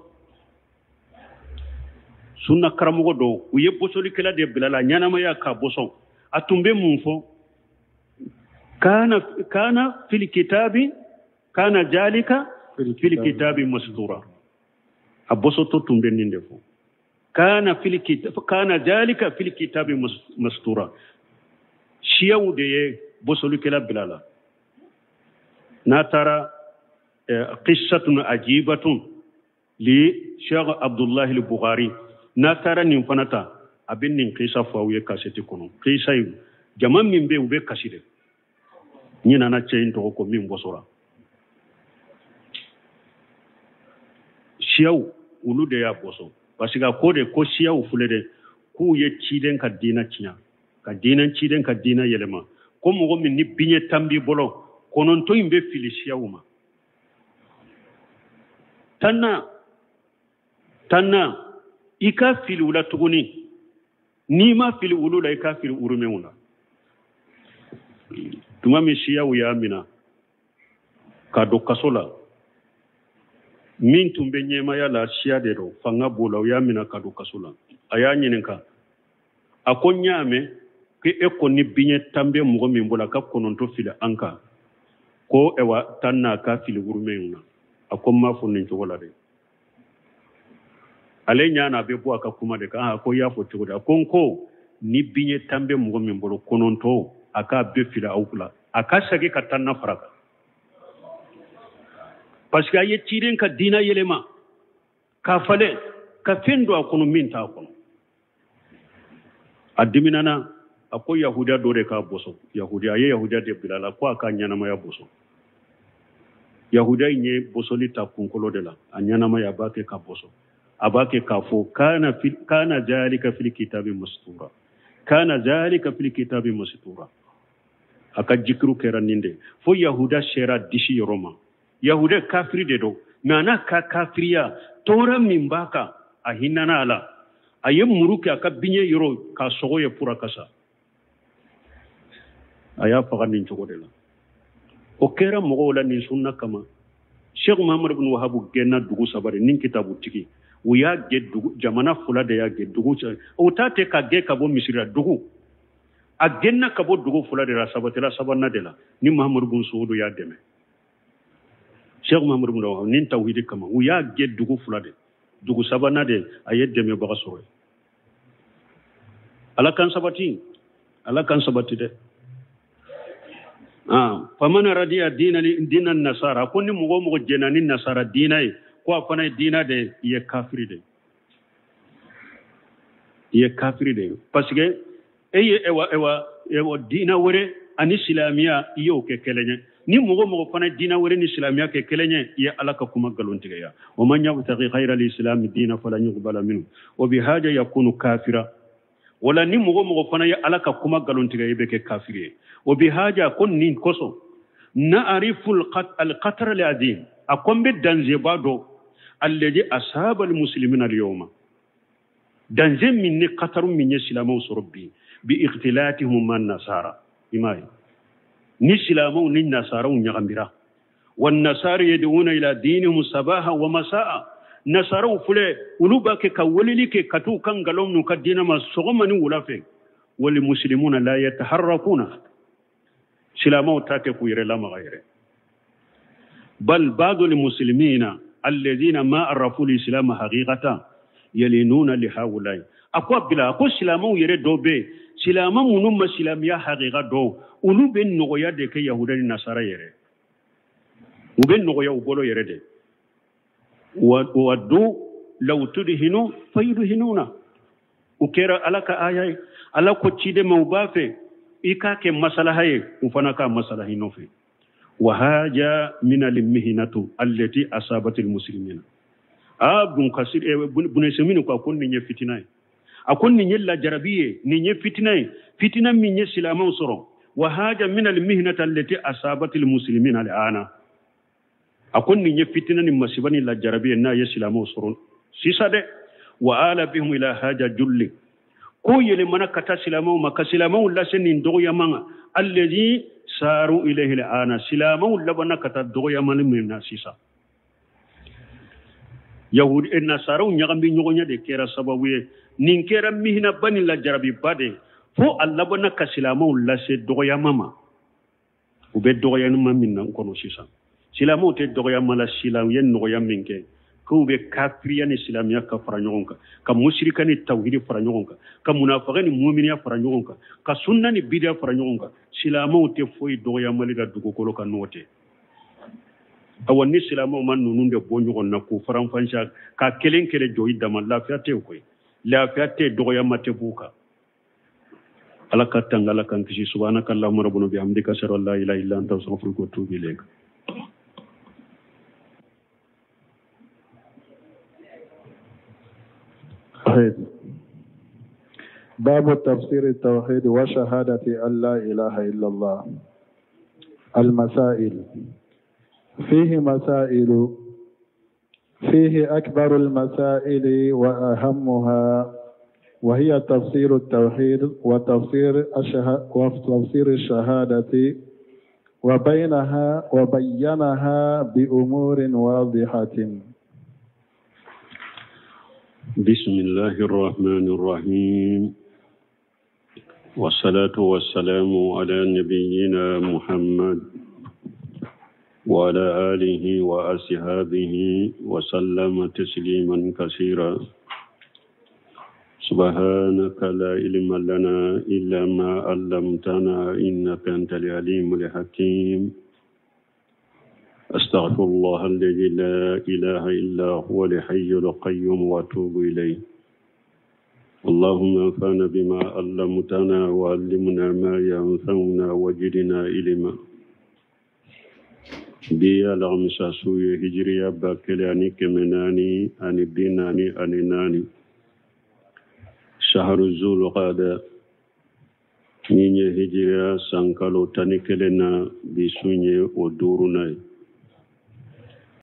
Sunna karamɔgɔ dɔw u ye bɔsɔlikɛla de bila la ɲɛnamaya k'a bɔsɔn. A tun bɛ mun fɔ? Kana fil kitabi kana jalika fil kitabi mastura. A bɔsɔtɔ tun bɛ nin de fɔ. Kana fil kitab kana jalika fil kitabi mastura. Siyaw de ye bɔsɔlikɛla bila la. N'a taara qissatun ajibatun li Cheikh Abdullah al-Bukhari n'a taara nin fana ta a bɛ nin kisa fɔ aw ye kasɛti kɔnɔ. Kisa in jama min bɛ yen u bɛ kasi de. N nana cɛ in tɔgɔ ko min bɔsɔra. Siyaw olu de y'a bɔsɔn parce que a ko de ko siyaw filɛ dɛ k'u ye ciden ka diinɛ tiɲɛ ka diinɛ ciden ka diinɛ yɛlɛma ko mɔgɔ min ni biɲɛ tan b'i bolo 9 in bɛ fili siyaw ma. Tanna i ka fili u la tuguni n'i ma fili olu la i ka fili urumɛnw la. Tuma min siyaw y'a minɛ ka don kaso la min tun bɛ ɲɛmaya la siya de don fanga b'o la u y'a minɛ ka don kaso la. A y'a ɲininka a ko n y'a mɛn ko e ko ni biɲɛ tan bɛ mɔgɔ min bolo a ka 9 fili an kan ko ɛwa tan n'a ka fili urumɛnw na. A ko n m'a fɔ nin cogo la dɛ. Ale ɲana a bɛ bɔ a ka kuma de kan. A ko i y'a fɔ cogo di? A ko n ko ni biɲɛ tan bɛ mɔgɔ min bolo 9 a k'a bɛɛ fili aw la a ka segin ka tan na fara kan. Parce que a ye ciden ka diinɛ yɛlɛma k'a falen ka fɛn don a kɔnɔ min t'a kɔnɔ. A diminana a ko yahudiya dɔ de k'a bɔsɔn. Yahudiya a ye yahudiya de bila a la ko a ka ɲɛnamaya bɔsɔn. Yahudiya in ye bɔsɔli ta kunkolo de la a ɲɛnamaya a b'a kɛ ka bɔsɔn. A b'a kɛ k'a fɔ kana zalika fil kitabi mastura kana zalika fil kitabi mastura. A ka jikiru kɛra nin de fo yahuda sera disi yɔrɔ ma. Yahuda kafiri de don mais a n'a ka kafiriya tɔɔrɔ min b'a kan a hinɛna a la. A ye muru kɛ a ka biɲɛ yɔrɔ k'a sɔgɔ ye fura kasa. A y'a faga nin cogo de la. O kɛra mɔgɔw la nin sunna kama. Cheikh Muhammad ibn Wahab gɛnna dugu saba de nin kitabu tigi. U y'a gɛn dugu jamana fila de y'a gɛn dugu o ta tɛ ka gɛn ka bɔ misiri la dugu. A gɛnna ka bɔ dugu fila de la sabatila sabanan de la ni Muhammad ibn Saud y'a dɛmɛ. Cheikh Muhammad ibn Wahab nin tawhidi kama u y'a gɛn dugu fila de dugu sabanan de a ye dɛmɛbaga sɔrɔ yen. Ala kan sabati ala kan sabati dɛ. Faman radiya diina nasara ko ni mɔgɔ o mɔgɔ jɛnna ni nasara diina ye ko a fana ye diina de i ye kafiri de i ye kafiri de ye parce que e ye ewa diina wɛrɛ ani silamɛya i y'o kɛ kelen ye. Ni mɔgɔ mɔgɔ fana diina wɛrɛ ni silamɛya kɛ kelen ye i ye ala ka kuma nkalontigɛya. Wa man yabtaghi ghayra al-islami diina falan yuqbala minhu wa bihaja yakunu kafira. Wala ni mɔgɔ mɔgɔ fana ye ala ka kuma nkalontigɛ i bɛ kɛ kafiri ye. O bihaja ko nin kosɔn na'arifu al-qatr al-azim a ko n bɛ danzeba dɔn alladhi asaba al-muslimina al-yawma danze min ni kataru min ye silamɛw sɔrɔ bi bi ikhtilatihum man nasara i m'a ye ni silamɛw ni nasaraw ɲagamira. Wan nasara yad'una ila dinihim sabaha wa masaa nasaraw filɛ olu b'a kɛ ka weleli kɛ ka t'u ka nkalon n'u ka diinɛ ma sɔgɔma ni wula fɛ. Wal muslimuna la yataharrakuna silamɛw t'a kɛ k'u yɛrɛ lamaga yɛrɛ. Bal ba'du al muslimina alladhina ma arafu al islam haqiqatan yalinuna li haulai. A ko bila a ko silamɛw yɛrɛ dɔw bɛ yen silamɛ minnu ma silamɛya haqiqa dɔn olu bɛ nɔgɔya de kɛ yahuda ni nasara yɛrɛ. U bɛ nɔgɔya u bolo yɛrɛ de. Waddu law tudhinu fayudhinuna. U kɛra ala ka aya ye ala ko ciden ma u b'a fɛ i k'a kɛ masalaha ye u fana k'a masalahi nɔfɛ. Wa haja min al-mihnatu allati asabat al-muslimina. A bun kasir bun semini ko ko nin ye fitina ye, a ko nin ye lajarabi ye, nin ye fitina ye, fitina min ye silamɛw sɔrɔ. Wa haja min al-mihnatu allati asabat al-muslimina al-ana. A ko nin ye fitina ni masiba ni lajarabi ye n'a ye silamɛw sɔrɔ sisan dɛ. Wa ala bihum ila haja julli, ko yɛlɛmana ka taa silamɛw ma, ka silamɛw lase nin dɔgɔyama ma, allazi saru ilayhi al-ana, silamɛw labanna ka taa dɔgɔyamani min na sisan. Yahudi e nasaraw ɲagami ɲɔgɔnya de kɛra sababu ye, nin kɛra mihinaba ni lajarabiba de, fo a labanna ka silamɛw lase dɔgɔyama ma. U bɛ dɔgɔyama min na kɔnɔ sisan, silamɛw tɛ dɔgɔyama la si la, u ye nɔgɔya min kɛ k'u bɛ kafiriya ni silamɛya ka fara ɲɔgɔn kan, ka musirika ni tawhidi fara ɲɔgɔn kan, ka munafaka ni muminiya fara ɲɔgɔn kan, ka sunna ni bidiya fara ɲɔgɔn kan. Silamɛw tɛ foyi dɔgɔyamali la dugukolo kan n'o tɛ. Awa ni silamɛw ma ninnu de bɔ ɲɔgɔn na k'u faranfasiya, ka kelen kelen jɔ i dama, lafiya tɛ koyi, lafiya tɛ, dɔgɔyama tɛ b'u kan. Ala ka tanga, Ala k'an kisi. Subhanaka Allahumma rabbana bihamdika ashhadu an la ilaha illa anta astaghfiruka wa atubu ilayk. باب تفسير التوحيد وشهادة أن لا إله إلا الله. المسائل فيه مسائل، فيه أكبر المسائل وأهمها، وهي تفسير التوحيد وتفسير الشهادة، وبينها بأمور واضحة. بسم الله الرحمن الرحيم، والصلاة والسلام على نبينا محمد وعلى آله وأصحابه وسلم تسليما كثيرا. سبحانك لا علم لنا إلا ما علمتنا إنك أنت العليم الحكيم. أستغفر الله الذي لا إله إلا هو الحي القيوم وأتوب إليه. اللهم انفعنا بما علمتنا وعلمنا ما ينفعنا وزدنا علما. Bi alamisa su ye hijiriya 1444, shaharu zulqada, min ye hijiriya san kalo 11 na, bi sun ye o 5nan ye.